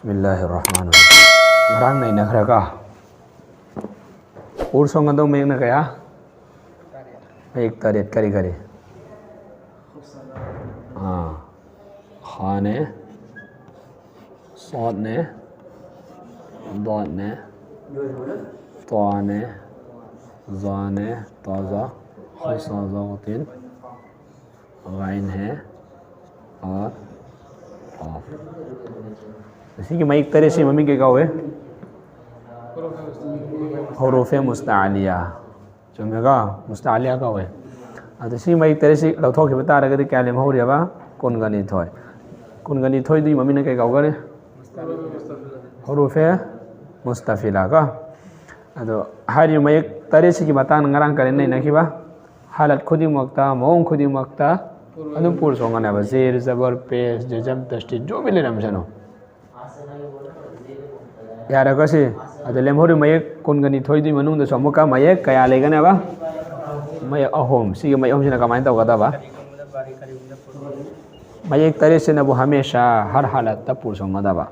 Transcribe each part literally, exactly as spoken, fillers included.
ꯕꯤꯁꯃꯤꯜꯂꯥꯍꯤꯔ ꯔꯍꯃꯥꯅꯤꯔ ꯔꯍꯤꯝ꯫ ꯉꯔꯥꯡ ꯅꯩꯅꯈ꯭ꯔꯒ ꯄꯨꯔ ꯁꯣꯡꯒꯗꯧ ꯃꯌꯦꯛꯅ ꯀꯌꯥ? ꯃꯌꯦꯛ ꯇꯔꯦꯠ꯫ ꯀꯔꯤ ꯀꯔꯤ? ꯑꯥ, ꯈꯥꯅꯦ, ꯁꯣꯠꯅꯦ, ꯗꯣꯠꯅꯦ, ꯇ꯭ꯋꯥꯅꯦ, ꯖꯥꯅꯦ, ꯇ꯭ꯋꯥꯖꯥ, ꯈꯣꯁꯥꯖꯥ ꯋꯥꯇꯤꯟ, ꯒꯥꯏꯟ ꯍꯦ, ꯑꯣꯔ ꯑꯣꯐ꯫ ꯁꯤꯒꯤ ꯃꯌꯦꯛ ꯇꯔꯦꯠꯁꯤ ꯃꯃꯤꯡ ꯀꯩ ꯀꯧꯏ? ꯍꯨꯔꯨꯐꯦ ꯃꯨꯁꯇꯥꯂꯤꯌꯥ꯫ ꯆꯨꯝꯃꯦꯀꯣ? ꯃꯨꯁꯇꯥꯂꯤꯌꯥ ꯀꯧꯏ꯫ ꯑꯗꯣ ꯁꯤ ꯃꯌꯦꯛ ꯇꯔꯦꯠꯁꯤ ꯂꯧꯊꯣꯛꯈꯤꯕ ꯇꯥꯔꯒꯗꯤ ꯀꯌꯥ ꯂꯦꯝꯍꯧꯔꯤꯕ? ꯀꯨꯟꯒ ꯅꯤꯊꯣꯏ꯫ ꯀꯨꯟꯒ ꯅꯤꯊꯣꯏꯗꯨꯒꯤ ꯃꯃꯤꯡꯅ ꯀꯩ ꯀꯧꯒꯅꯤ? ꯍꯨꯔꯨꯐꯦ ꯃꯨꯁꯇꯥꯐꯤꯂꯥ ꯀꯣ꯫ ꯑꯗꯣ ꯍꯥꯏꯔꯤꯕ ꯃꯌꯦꯛ ꯇꯔꯦꯠꯁꯤꯒꯤ ꯃꯇꯥꯡꯗ ꯉꯔꯥꯡ ꯀꯔꯤ ꯅꯩꯅꯈꯤꯕ? ꯍꯥꯂꯠ ꯈꯨꯗꯤꯡꯃꯛꯇ, ꯃꯑꯣꯡ ꯈꯨꯗꯤꯡꯃꯛꯇ ꯑꯗꯨꯝ ꯄꯨꯔ ꯁꯣꯡꯒꯅꯦꯕ꯫ ꯖꯦꯔ, ꯖꯕꯔ, ꯄꯦꯁ, ꯖꯖꯝ, ꯇꯁꯇꯤꯟ, ꯖꯣ ꯃꯤ ꯂꯩꯔꯝꯁꯅꯨ꯫ ꯌꯥꯔꯦꯀꯣ ꯁꯤ? ꯑꯗ ꯂꯦꯝꯍꯧꯔꯤꯕ ꯃꯌꯦꯛ ꯀꯨꯟꯒ ꯅꯤꯊꯣꯏꯗꯨꯒꯤ ꯃꯅꯨꯡꯗꯁꯨ ꯑꯃꯨꯛꯀ ꯃꯌꯦꯛ ꯀꯌꯥ ꯂꯩꯒꯅꯦꯕ? ꯃꯌꯦꯛ ꯑꯍꯨꯝ꯫ ꯁꯤꯒꯤ ꯃꯌꯦꯛ ꯑꯍꯨꯝꯁꯤꯅ ꯀꯃꯥꯏꯅ ꯇꯧꯒꯗꯕ? ꯃꯌꯦꯛ ꯇꯔꯦꯠꯁꯤꯅꯕꯨ ꯍꯃꯦꯁꯥ, ꯍꯔ ꯍꯥꯂꯠꯇ ꯄꯨꯔ ꯁꯣꯡꯒꯗꯕ꯫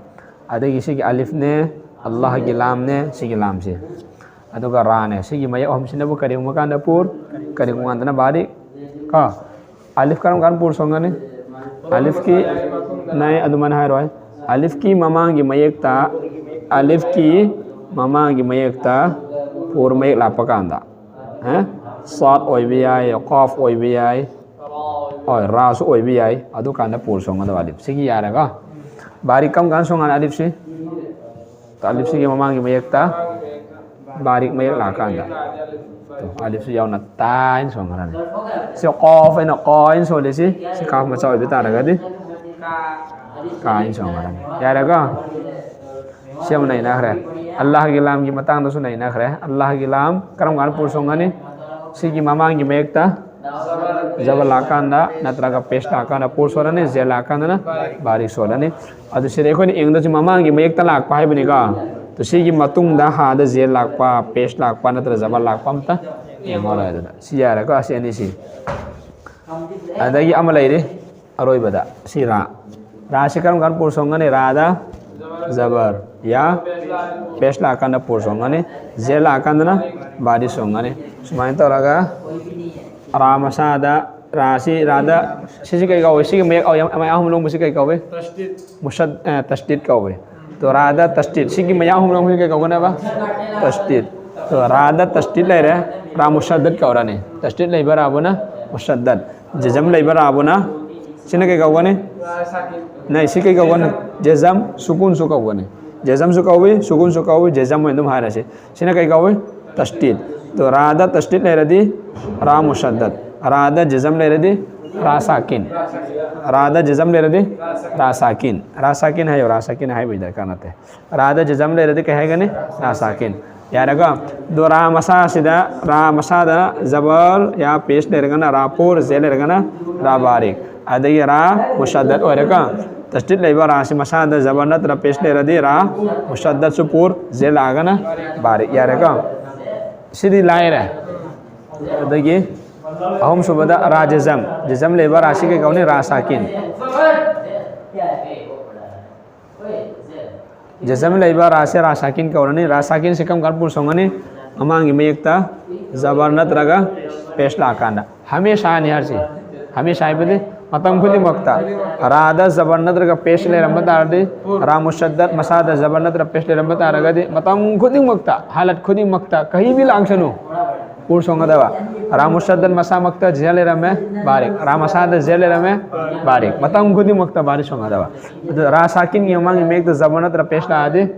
ꯑꯗꯒꯤ ꯁꯤꯒꯤ ꯑꯂꯤꯐꯅꯦ, ꯑꯜꯂꯥꯍꯒꯤ ꯂꯥꯝꯅꯦ, ꯁꯤꯒꯤ ꯂꯥꯝꯁꯦ꯫ ꯑꯗꯨꯒ ꯔꯥꯅꯦ꯫ ꯁꯤꯒꯤ ꯃꯌꯦꯛ ꯑꯍꯨꯝꯁꯤꯅꯕꯨ ꯀꯔꯤꯒꯨꯝꯕ ꯀꯥꯟꯗ ꯄꯨꯔ, ꯀꯔꯤꯒꯨꯝꯕ ꯀꯥꯟꯗꯅ ꯕꯥꯔꯤꯛ ꯀꯣ꯫ ꯑꯂꯤꯐ ꯀꯔꯝ ꯀꯥꯟꯗ ꯄꯨꯔ ꯁꯣꯡꯒꯅꯤ? ꯑꯂꯤꯐꯀꯤ ꯅꯥꯏ ꯑꯗꯨꯃꯥꯏꯅ ꯍꯥꯏꯔꯣꯏ꯫ ꯑꯂꯤꯐꯀꯤ ꯃꯃꯥꯡꯒꯤ ꯃꯌꯦꯛꯇ, ꯑꯂꯤꯐꯀꯤ ꯃꯃꯥꯡꯒꯤ ꯃꯌꯦꯛꯇ ꯄꯨꯔ ꯃꯌꯦꯛ ꯂꯥꯛꯄ ꯀꯥꯟꯗ, ꯑꯦ? ꯁꯥꯠ ꯑꯣꯏꯕ ꯌꯥꯏ, ꯀꯥꯐ ꯑꯣꯏꯕ ꯌꯥꯏ, ꯍꯣꯏ, ꯔꯥꯁꯨ ꯑꯣꯏꯕ ꯌꯥꯏ꯫ ꯑꯗꯨꯀꯥꯟꯗ ꯄꯨꯔ ꯁꯣꯡꯒꯗꯕ ꯑꯂꯤꯐ꯫ ꯁꯤꯒꯤ ꯌꯥꯔꯦꯀꯣ? ꯕꯥꯔꯤꯛ ꯀꯔꯝ ꯀꯥꯟꯗ ꯁꯣꯡꯒꯅꯤ ꯑꯂꯤꯐꯁꯤ? ꯑꯂꯤꯐꯁꯤꯒꯤ ꯃꯃꯥꯡꯒꯤ ꯃꯌꯦꯛꯇ ꯕꯥꯔꯤꯛ ꯃꯌꯦꯛ ꯂꯥꯛꯀꯥꯟꯗ, ꯇꯣ, ꯑꯂꯤꯐꯁꯤ ꯌꯥꯎꯅ ꯇꯥ ꯍꯥꯏꯅ ꯁꯣꯟꯈ꯭ꯔꯅꯤ꯫ ꯁꯤ ꯀꯣꯐ ꯑꯩꯅ ꯀꯣ ꯍꯥꯏꯅ ꯁꯣꯜꯂꯤꯁꯤ, ꯁꯤ ꯀꯥꯐ ꯃꯆꯥ ꯑꯣꯏꯕ ꯇꯥꯔꯒꯗꯤ ꯀꯥ ꯍꯥꯏꯅ ꯁꯣꯟꯈ꯭ꯔꯅꯤ꯫ ꯌꯥꯔꯦꯀꯣ? ꯁꯤ ꯑꯃ ꯅꯩꯅꯈ꯭ꯔꯦ꯫ ꯑꯜꯂꯥꯍꯒꯤ ꯂꯥꯝꯒꯤ ꯃꯇꯥꯡꯗꯁꯨ ꯅꯩꯅꯈ꯭ꯔꯦ꯫ ꯑꯜꯂꯥꯍꯒꯤ ꯂꯥꯝ ꯀꯔꯝ ꯀꯥꯟꯗ ꯄꯨꯔ ꯁꯣꯟꯒꯅꯤ? ꯁꯤꯒꯤ ꯃꯃꯥꯡꯒꯤ ꯃꯌꯦꯛꯇ ꯖꯕꯔ ꯂꯥꯛꯀꯥꯟꯗ ꯅꯠꯇ꯭ꯔꯒ ꯄꯦꯁ ꯂꯥꯛꯀꯥꯟꯗ ꯄꯨꯔ ꯁꯣꯜꯂꯅꯤ, ꯖꯦ ꯂꯥꯛꯀꯥꯟꯗꯅ ꯕꯥꯔꯤꯛ ꯁꯣꯜꯂꯅꯤ꯫ ꯑꯗꯨ ꯁꯤꯗ ꯑꯩꯈꯣꯏꯅ ꯌꯦꯡꯗꯣꯏꯁꯤ ꯃꯃꯥꯡꯒꯤ ꯃꯌꯦꯛꯇ ꯂꯥꯛꯄ ꯍꯥꯏꯕꯅꯤꯀꯣ꯫ ꯑꯗꯨ ꯁꯤꯒꯤ ꯃꯇꯨꯡꯗ ꯍꯥꯗ ꯖꯦ ꯂꯥꯛꯄ, ꯄꯦꯁ ꯂꯥꯛꯄ ꯅꯠꯇ꯭ꯔꯒ ꯖꯕꯔ ꯂꯥꯛꯄ ꯑꯝꯇ ꯌꯦꯡꯉꯔꯣꯏ꯫ ꯑꯗꯨꯅ ꯁꯤ ꯌꯥꯔꯦꯀꯣ, ꯑꯁꯤ ꯑꯅꯤꯁꯤ꯫ ꯑꯗꯒꯤ ꯑꯃ ꯂꯩꯔꯤ ꯑꯔꯣꯏꯕꯗ, ꯁꯤ ꯔꯥ꯫ ꯔꯥꯁꯤ ꯀꯔꯝ ꯀꯥꯟꯗ ꯄꯨꯔ ꯁꯣꯟꯒꯅꯤ? ꯔꯥꯗ ꯖꯕꯔ꯫ ꯌꯥ ꯄꯦꯁ ꯂꯥꯛꯑꯀꯥꯟꯗ ꯄꯨꯔ ꯁꯣꯟꯒꯅꯤ꯫ ꯖꯦ ꯂꯥꯛꯑꯀꯥꯟꯗꯅ ꯕꯥꯔꯤ ꯁꯣꯟꯒꯅꯤ꯫ ꯁꯨꯃꯥꯏꯅ ꯇꯧꯔꯒ ꯔꯥ ꯃꯁꯥꯗ, ꯔꯥꯁꯤ, ꯔꯥꯗ, ꯁꯤꯁꯤ ꯀꯩ ꯀꯧꯏ? ꯁꯤꯒꯤ ꯃꯌꯦꯛ, ꯑ, ꯃꯌꯥ ꯑꯍꯨꯝ ꯂꯣꯡꯕꯁꯤ ꯀꯩ ꯀꯧꯏ? ꯃꯨꯁꯠ-, ꯑ, ꯇꯁꯇꯤꯠ ꯀꯧꯏ꯫ ꯇꯣ ꯔꯥꯗ ꯇꯁꯇꯤꯠ꯫ ꯁꯤꯒꯤ ꯃꯌꯥ ꯑꯍꯨꯝ ꯂꯣꯡꯕꯁꯤ ꯀꯩ ꯀꯧꯒꯅꯦꯕ? ꯇꯁꯇꯤꯠ꯫ ꯇꯣ ꯔꯥꯗ ꯇꯁꯇꯤꯠ ꯂꯩꯔꯦ, ꯔꯥ ꯃꯨꯁꯗꯠ ꯀꯧꯔꯅꯤ꯫ ꯇꯁꯇꯤꯠ ꯂꯩꯕ ꯔꯥꯕꯨꯅ ꯃꯨꯁꯗꯠ꯫ ꯖꯖꯝ ꯂꯩꯕ ꯔꯥꯕꯨꯅ, ꯁꯤꯅ ꯀꯩ ꯀꯧꯒꯅꯤ? ꯅ ꯁꯤ ꯀꯩ ꯀꯧꯒꯅꯤ? ꯖꯖꯝ, ꯁꯨꯀꯨꯟꯁꯨ ꯀꯧꯒꯅꯤ꯫ ꯖꯖꯝꯁꯨ ꯀꯧꯏ, ꯁꯨꯀꯨꯟꯁꯨ ꯀꯧꯏ, ꯖꯖꯝ ꯑꯣꯏꯅ ꯑꯗꯨꯝ ꯍꯥꯏꯔꯁꯤ꯫ ꯁꯤꯅ ꯀꯩ ꯀꯧꯏ? ꯇꯁꯇꯤꯠ꯫ ꯇꯣ ꯔꯥꯗ ꯇꯁꯇꯤꯠ ꯂꯩꯔꯗꯤ ꯔꯥ ꯃꯨꯁꯗꯠ, ꯔꯥꯗ ꯖꯖꯝ ꯂꯩꯔꯗꯤ ꯔꯥ ꯁꯥꯀꯤꯟ, ꯔꯥꯗ ꯖꯖꯝ ꯂꯩꯔꯗꯤ ꯔꯥ ꯁꯥꯀꯤꯟ꯫ ꯔꯥ ꯁꯥꯀꯤꯟ ꯍꯥꯏꯌꯣ, ꯔꯥ ꯁꯥꯀꯤꯟ ꯍꯥꯏꯕꯒꯤ ꯗꯔꯀꯥꯔ ꯅꯠꯇꯦ꯫ ꯔꯥꯗ ꯖꯖꯝ ꯂꯩꯔꯗꯤ ꯀꯩ ꯍꯥꯏꯒꯅꯤ? ꯔꯥ ꯁꯥꯀꯤꯟ꯫ ꯌꯥꯔꯦꯀꯣ? ꯑꯗꯣ ꯔꯥ ꯃꯁꯥꯁꯤꯗ, ꯔꯥ ꯃꯁꯥꯗ ꯖꯕꯔ ꯌꯥ ꯄꯦꯁ ꯂꯩꯔꯒꯅ ꯔꯥ ꯄꯨꯔ, ꯖꯦ ꯂꯩꯔꯒꯅ ꯔꯥ ꯕꯥꯔꯤꯛ, ꯑꯗꯒꯤ ꯔꯥ ꯃꯨꯁꯗꯠ ꯑꯣꯏꯔꯦꯀꯣ꯫ ꯇꯁꯇꯤꯠ ꯂꯩꯕ ꯔꯥꯁꯤ ꯃꯁꯥꯗ ꯖꯕꯔ ꯅꯠꯇ꯭ꯔ ꯄꯦꯁ ꯂꯩꯔꯗꯤ ꯔꯥ ꯃꯨꯁꯗꯠꯁꯨ ꯄꯨꯔ, ꯖꯦ ꯂꯥꯛꯑꯒꯅ ꯕꯥꯔꯤꯛ꯫ ꯌꯥꯔꯦꯀꯣ? ꯁꯤꯗꯤ ꯂꯥꯏꯔꯦ꯫ ꯑꯗꯒꯤ ꯑꯍꯨꯝꯁꯨꯕꯗ ꯔꯥ ꯖꯖꯝ꯫ ꯖꯖꯝ ꯂꯩꯕ ꯔꯥꯁꯤ ꯀꯩ ꯀꯧꯅꯤ? ꯔꯥ ꯁꯥꯀꯤꯟ꯫ ꯖꯖꯝ ꯂꯩꯕ ꯔꯥꯁꯦ ꯔꯥ ꯁꯥꯀꯤꯟ ꯀꯧꯔꯅꯤ꯫ ꯔꯥ ꯁꯥꯀꯤꯟꯁꯦ ꯀꯔꯝ ꯀꯥꯟꯗ ꯄꯨꯔ ꯁꯣꯟꯒꯅꯤ? ꯃꯃꯥꯡꯒꯤ ꯃꯌꯦꯛꯇ ꯖꯕꯔ ꯅꯠꯇ꯭ꯔꯒ ꯄꯦꯁ ꯂꯥꯛꯀꯥꯟꯗ꯫ ꯍꯃꯦꯁꯥꯅꯤ ꯍꯥꯏꯔꯁꯤ꯫ ꯍꯃꯦꯁꯥ ꯍꯥꯏꯕꯗꯤ ꯃꯇꯝ ꯈꯨꯗꯤꯡꯃꯛꯇ꯫ ꯔꯥꯗ ꯖꯕꯔ ꯅꯠꯇ꯭ꯔꯒ ꯄꯦꯁ ꯂꯩꯔꯝꯕ ꯇꯥꯔꯗꯤ, ꯔꯥ ꯃꯨꯁꯗꯠ ꯃꯁꯥꯗ ꯖꯕꯔ ꯅꯠꯇ꯭ꯔꯒ ꯄꯦꯁ ꯂꯩꯔꯝꯕ ꯇꯥꯔꯒꯗꯤ, ꯃꯇꯝ ꯈꯨꯗꯤꯡꯃꯛꯇ, ꯍꯥꯂꯠ ꯈꯨꯗꯤꯡꯃꯛꯇ, ꯀꯍꯤ ꯚꯤ ꯂꯥꯛꯁꯅꯨ, ꯄꯨꯔ ꯁꯣꯟꯒꯗꯕ꯫ ꯔꯥ ꯃꯨꯁꯗꯠ ꯃꯁꯥꯃꯛꯇ ꯖꯦ ꯂꯩꯔꯝꯃꯦ, ꯕꯥꯔꯤꯛ꯫ ꯔꯥ ꯃꯁꯥꯗ ꯖꯦ ꯂꯩꯔꯝꯃꯦ, ꯕꯥꯔꯤꯛ꯫ ꯃꯇꯝ ꯈꯨꯗꯤꯡꯃꯛꯇ ꯕꯥꯔꯤꯛ ꯁꯣꯟꯒꯗꯕ꯫ ꯑꯗꯨ ꯔꯥ ꯁꯥꯀꯤꯟꯒꯤ ꯃꯃꯥꯡꯒꯤ ꯃꯌꯦꯛꯇ ꯖꯕꯔ ꯅꯠꯇ꯭ꯔ ꯄꯦꯁ ꯂꯥꯛꯑꯗꯤ,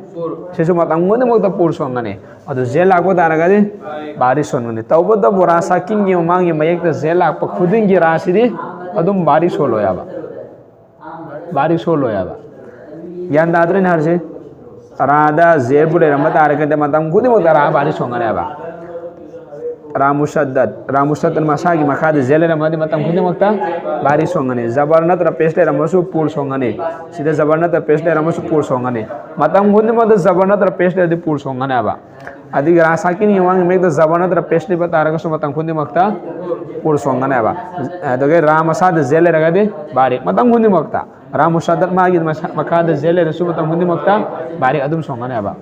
ꯁꯤꯁꯨ ꯃꯇꯝ ꯈꯨꯗꯤꯡꯃꯛꯇ ꯄꯨꯔ ꯁꯣꯟꯒꯅꯤ꯫ ꯑꯗꯨ ꯖꯦ ꯂꯥꯛꯄ ꯇꯥꯔꯒꯗꯤ ꯕꯥꯔꯤꯛ ꯁꯣꯟꯒꯅꯤ꯫ ꯇꯧꯕꯇꯕꯨ ꯔꯥ ꯁꯥꯀꯤꯟꯒꯤ ꯃꯃꯥꯡꯒꯤ ꯃꯌꯦꯛꯇ ꯖꯦ ꯂꯥꯛꯄ ꯈꯨꯗꯤꯡꯒꯤ ꯔꯥꯁꯤꯗꯤ ꯑꯗꯨꯝ ꯕꯥꯔꯤꯛ ꯁꯣꯜꯂꯣꯏ ꯍꯥꯏꯕ꯫ ꯕꯥꯔꯤꯛ ꯁꯣꯜꯂꯣꯏ ꯍꯥꯏꯕ꯫ ꯒ꯭ꯌꯥꯟ ꯇꯥꯗ꯭ꯔꯦꯅꯦ ꯍꯥꯏꯔꯤꯁꯦ? ꯔꯥꯗ ꯖꯦꯕꯨ ꯂꯩꯔꯝꯕ ꯇꯥꯔꯒꯗꯤ ꯃꯇꯝ ꯈꯨꯗꯤꯡꯃꯛꯇ ꯔꯥ ꯕꯥꯔꯤꯛ ꯁꯣꯟꯒꯅꯤ ꯍꯥꯏꯕ꯫ ꯔꯥ ꯃꯨꯁꯗꯠ, ꯔꯥ ꯃꯨꯁꯗꯠ ꯃꯁꯥꯒꯤ ꯃꯈꯥꯗ ꯖꯦ ꯂꯩꯔꯝꯃꯗꯤ ꯃꯇꯝ ꯈꯨꯗꯤꯡꯃꯛꯇ ꯕꯥꯔꯤꯛ ꯁꯣꯟꯒꯅꯤ꯫ ꯖꯕꯔ ꯅꯠꯇ꯭ꯔ ꯄꯦꯁ ꯂꯩꯔꯝꯃꯁꯨ ꯄꯨꯔ ꯁꯣꯟꯒꯅꯤ꯫ ꯁꯤꯗ ꯖꯕꯔ ꯅꯠꯇ꯭ꯔ ꯄꯦꯁ ꯂꯩꯔꯝꯃꯁꯨ ꯄꯨꯔ ꯁꯣꯟꯒꯅꯤ꯫ ꯃꯇꯝ ꯈꯨꯗꯤꯡꯃꯛꯇ ꯖꯕꯔ ꯅꯠꯇ꯭ꯔ ꯄꯦꯁ ꯂꯩꯔꯗꯤ ꯄꯨꯔ ꯁꯣꯟꯒꯅꯤ ꯍꯥꯏꯕ꯫ ꯑꯗꯨꯒ ꯔꯥ ꯁꯥꯀꯤꯟꯒꯤ ꯃꯃꯥꯡꯒꯤ ꯃꯌꯦꯛꯇ ꯖꯕꯔ ꯅꯠꯇ꯭ꯔ ꯄꯦꯁ ꯂꯩꯕ ꯇꯥꯔꯒꯁꯨ ꯃꯇꯝ ꯈꯨꯗꯤꯡꯃꯛꯇ ꯄꯨꯔ ꯁꯣꯟꯒꯅꯦꯕ꯫ ꯑꯗꯨꯒ ꯔꯥ ꯃꯁꯥꯗ ꯖꯦ ꯂꯩꯔꯒꯗꯤ ꯕꯥꯔꯤ꯫ ꯃꯇꯝ ꯈꯨꯗꯤꯡꯃꯛꯇ ꯔꯥ ꯃꯁꯥꯗ ꯃꯥꯒꯤ ꯃꯁꯥ-, ꯃꯈꯥꯗ ꯖꯦ ꯂꯩꯔꯁꯨ ꯃꯇꯝ ꯈꯨꯗꯤꯡꯃꯛꯇ ꯕꯥꯔꯤ ꯑꯗꯨꯝ ꯁꯣꯟꯒꯅꯦꯕ꯫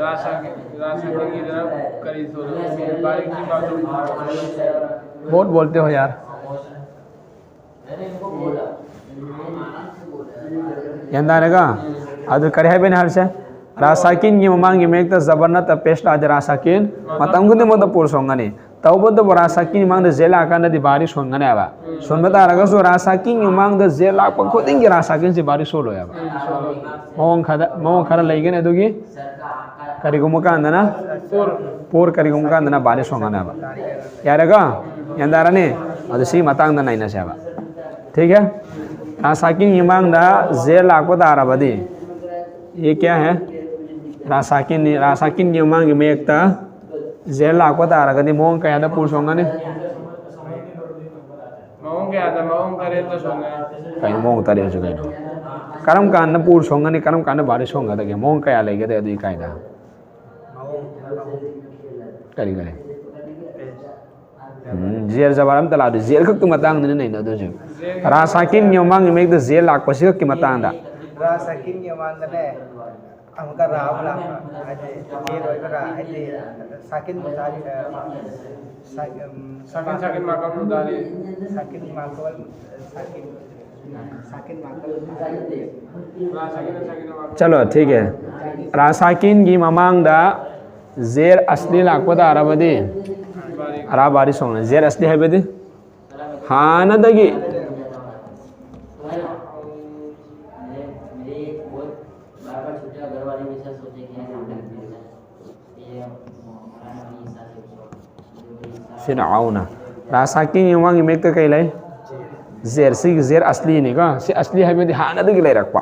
ꯔꯥ ꯁꯥꯀꯤꯟ, ꯔꯥ ꯁꯥꯀꯤꯟꯒꯤꯗꯅ ꯀꯔꯤ ꯁꯣꯟꯒꯅꯤ? ꯕꯥꯔꯤꯒꯤ ꯃꯥꯡꯗ ꯕꯣꯠ ꯕꯣꯜꯇꯦ ꯍꯣ ꯌꯥꯔ꯫ ꯒ꯭ꯌꯥꯟ ꯇꯥꯔꯦꯀꯣ? ꯑꯗꯨ ꯀꯔꯤ ꯍꯥꯏꯕꯅꯤ ꯍꯥꯏꯕꯁꯦ? ꯔꯥ ꯁꯥꯀꯤꯟꯒꯤ ꯃꯃꯥꯡꯒꯤ ꯃꯌꯦꯛꯇ ꯖꯕꯔ ꯅꯠꯇ ꯄꯦꯁ ꯂꯥꯛꯑꯗꯤ ꯔꯥ ꯁꯥꯀꯤꯟ ꯃꯇꯝ ꯈꯨꯗꯤꯡꯃꯛꯇ ꯄꯨꯔ ꯁꯣꯟꯒꯅꯤ꯫ ꯇꯧꯕꯇꯕꯨ ꯔꯥ ꯁꯥꯀꯤꯟꯒꯤ ꯃꯃꯥꯡꯗ ꯖꯦ ꯂꯥꯛꯑꯀꯥꯟꯗꯗꯤ ꯕꯥꯔꯤ ꯁꯣꯟꯒꯅꯦꯕ꯫ ꯁꯣꯟꯕ ꯇꯥꯔꯒꯁꯨ ꯔꯥ ꯁꯥꯀꯤꯟꯒꯤ ꯃꯃꯥꯡꯗ ꯖꯦ ꯂꯥꯛꯄ ꯈꯨꯗꯤꯡꯒꯤ ꯔꯥ ꯁꯥꯀꯤꯟꯁꯤ ꯕꯥꯔꯤ ꯁꯣꯜꯂꯣꯏꯕ꯫ ꯃꯑꯣꯡ ꯈꯔ, ꯃꯑꯣꯡ ꯈꯔ ꯂꯩꯒꯅꯤ ꯑꯗꯨꯒꯤ꯫ ꯀꯔꯤꯒꯨꯝꯕ ꯀꯥꯟꯗꯅ ꯄꯣꯔ, ꯀꯔꯤꯒꯨꯝꯕ ꯀꯥꯟꯗꯅ ꯕꯥꯔꯤ ꯁꯣꯟꯒꯅꯦꯕ꯫ ꯌꯥꯔꯦꯀꯣ? ꯒ꯭ꯌꯥꯟ ꯇꯥꯔꯅꯤ? ꯑꯗꯨ ꯁꯤꯒꯤ ꯃꯇꯥꯡꯗ ꯅꯩꯅꯁꯦꯕ꯫ ꯊꯤꯛ ꯍꯦ? ꯔꯥ ꯁꯥꯀꯤꯟꯒꯤ ꯃꯃꯥꯡꯗ ꯖꯦ ꯂꯥꯛꯄ ꯇꯥꯔꯕꯗꯤ, ꯌꯦ ꯀꯌꯥ ꯍꯦ? ꯔꯥ ꯁꯥꯀꯤꯟꯅꯤ꯫ ꯔꯥ ꯁꯥꯀꯤꯟꯒꯤ ꯃꯃꯥꯡꯒꯤ ꯃꯌꯦꯛꯇ ꯖꯦ ꯂꯥꯛꯄ ꯇꯥꯔꯒꯗꯤ ꯃꯑꯣꯡ ꯀꯌꯥꯗ ꯄꯨꯔ ꯁꯣꯟꯒꯅꯤ? ꯃꯑꯣꯡ ꯀꯌꯥꯗ? ꯃꯑꯣꯡ ꯇꯔꯦꯠꯇ ꯁꯣꯟꯒꯅꯤ꯫ ꯀꯩꯅꯣ ꯃꯑꯣꯡ ꯇꯔꯦꯠꯁꯨ ꯀꯩꯅꯣ? ꯀꯔꯝ ꯀꯥꯟꯗ ꯄꯨꯔ ꯁꯣꯟꯒꯅꯤ? ꯀꯔꯝ ꯀꯥꯟꯗ ꯕꯥꯔꯤ ꯁꯣꯟꯒꯗꯒꯦ? ꯃꯑꯣꯡ ꯀꯌꯥ ꯂꯩꯒꯗꯦ ꯑꯗꯨꯒꯤ ꯀꯥꯏꯗ? ꯀꯔꯤ ꯀꯔꯤ? ꯎꯝ, ꯖꯦꯔ ꯖꯕꯔ ꯑꯝꯇ ꯂꯥꯛꯑꯗꯤ ꯖꯦꯔ ꯈꯛꯀꯤ ꯃꯇꯥꯡꯗꯅꯤ ꯅꯩꯅꯗꯣꯏꯁꯦ꯫ ꯔꯥ ꯁꯥꯀꯤꯟꯒꯤ ꯃꯃꯥꯡꯒꯤ ꯃꯌꯦꯛꯇ ꯖꯦꯔ ꯂꯥꯛꯄꯁꯤ ꯈꯛꯀꯤ ꯃꯇꯥꯡꯗ꯫ ꯔꯥ ꯁꯥꯀꯤꯟꯒꯤ ꯃꯃꯥꯡꯗꯅꯦ ꯑꯃꯨꯛꯀ ꯔꯥ ꯑꯃ ꯂꯥꯛꯄ, ꯍꯥꯏꯗꯤ ꯖꯦꯔ ꯑꯣꯏꯕ ꯔꯥ, ꯍꯥꯏꯗꯤ ꯁꯥꯀꯤꯟ ꯃꯨꯇꯥꯔꯤ, ꯑ, ꯁꯥ-, ꯎꯝ, ꯁꯥꯀꯤꯟ, ꯁꯥꯀꯤꯟ ꯃꯥꯀꯜ ꯃꯨꯇꯥꯔꯤ꯫ ꯁꯥꯀꯤꯟ ꯃꯥꯀꯜ, ꯁꯥꯀꯤꯟ, ꯁꯥꯀꯤꯟ ꯃꯥꯀꯜ ꯃꯨꯇꯥꯔꯤ꯫ ꯔꯥ ꯁꯥꯀꯤꯟ, ꯁꯥꯀꯤꯟ ꯃꯥꯀꯜ꯫ ꯆꯂꯣ, ꯊꯤꯛ ꯍꯦ꯫ ꯔꯥ ꯁꯥꯀꯤꯟꯒꯤ ꯃꯃꯥꯡꯗ ꯖꯦꯔ ꯑꯁꯂꯤ ꯂꯥꯛꯄ ꯇꯥꯔꯕꯗꯤ ꯔꯥ ꯕꯥꯔꯤ ꯁꯣꯟꯒꯅꯤ꯫ ꯖꯦꯔ ꯑꯁꯂꯤ ꯍꯥꯏꯕꯗꯤ ꯍꯥꯟꯅꯗꯒꯤ ꯐꯤꯔꯑꯧꯅ꯫ ꯔꯥ ꯁꯥꯀꯤꯟꯒꯤ ꯃꯃꯥꯡꯒꯤ ꯃꯌꯦꯛꯇ ꯀꯩ ꯂꯩ? ꯖꯦꯔ꯫ ꯁꯤꯒꯤ ꯖꯦꯔ ꯑꯁꯂꯤꯅꯤꯀꯣ꯫ ꯁꯤ ꯑꯁꯂꯤ ꯍꯥꯏꯕꯗꯤ ꯍꯥꯟꯅꯗꯒꯤ ꯂꯩꯔꯛꯄ꯫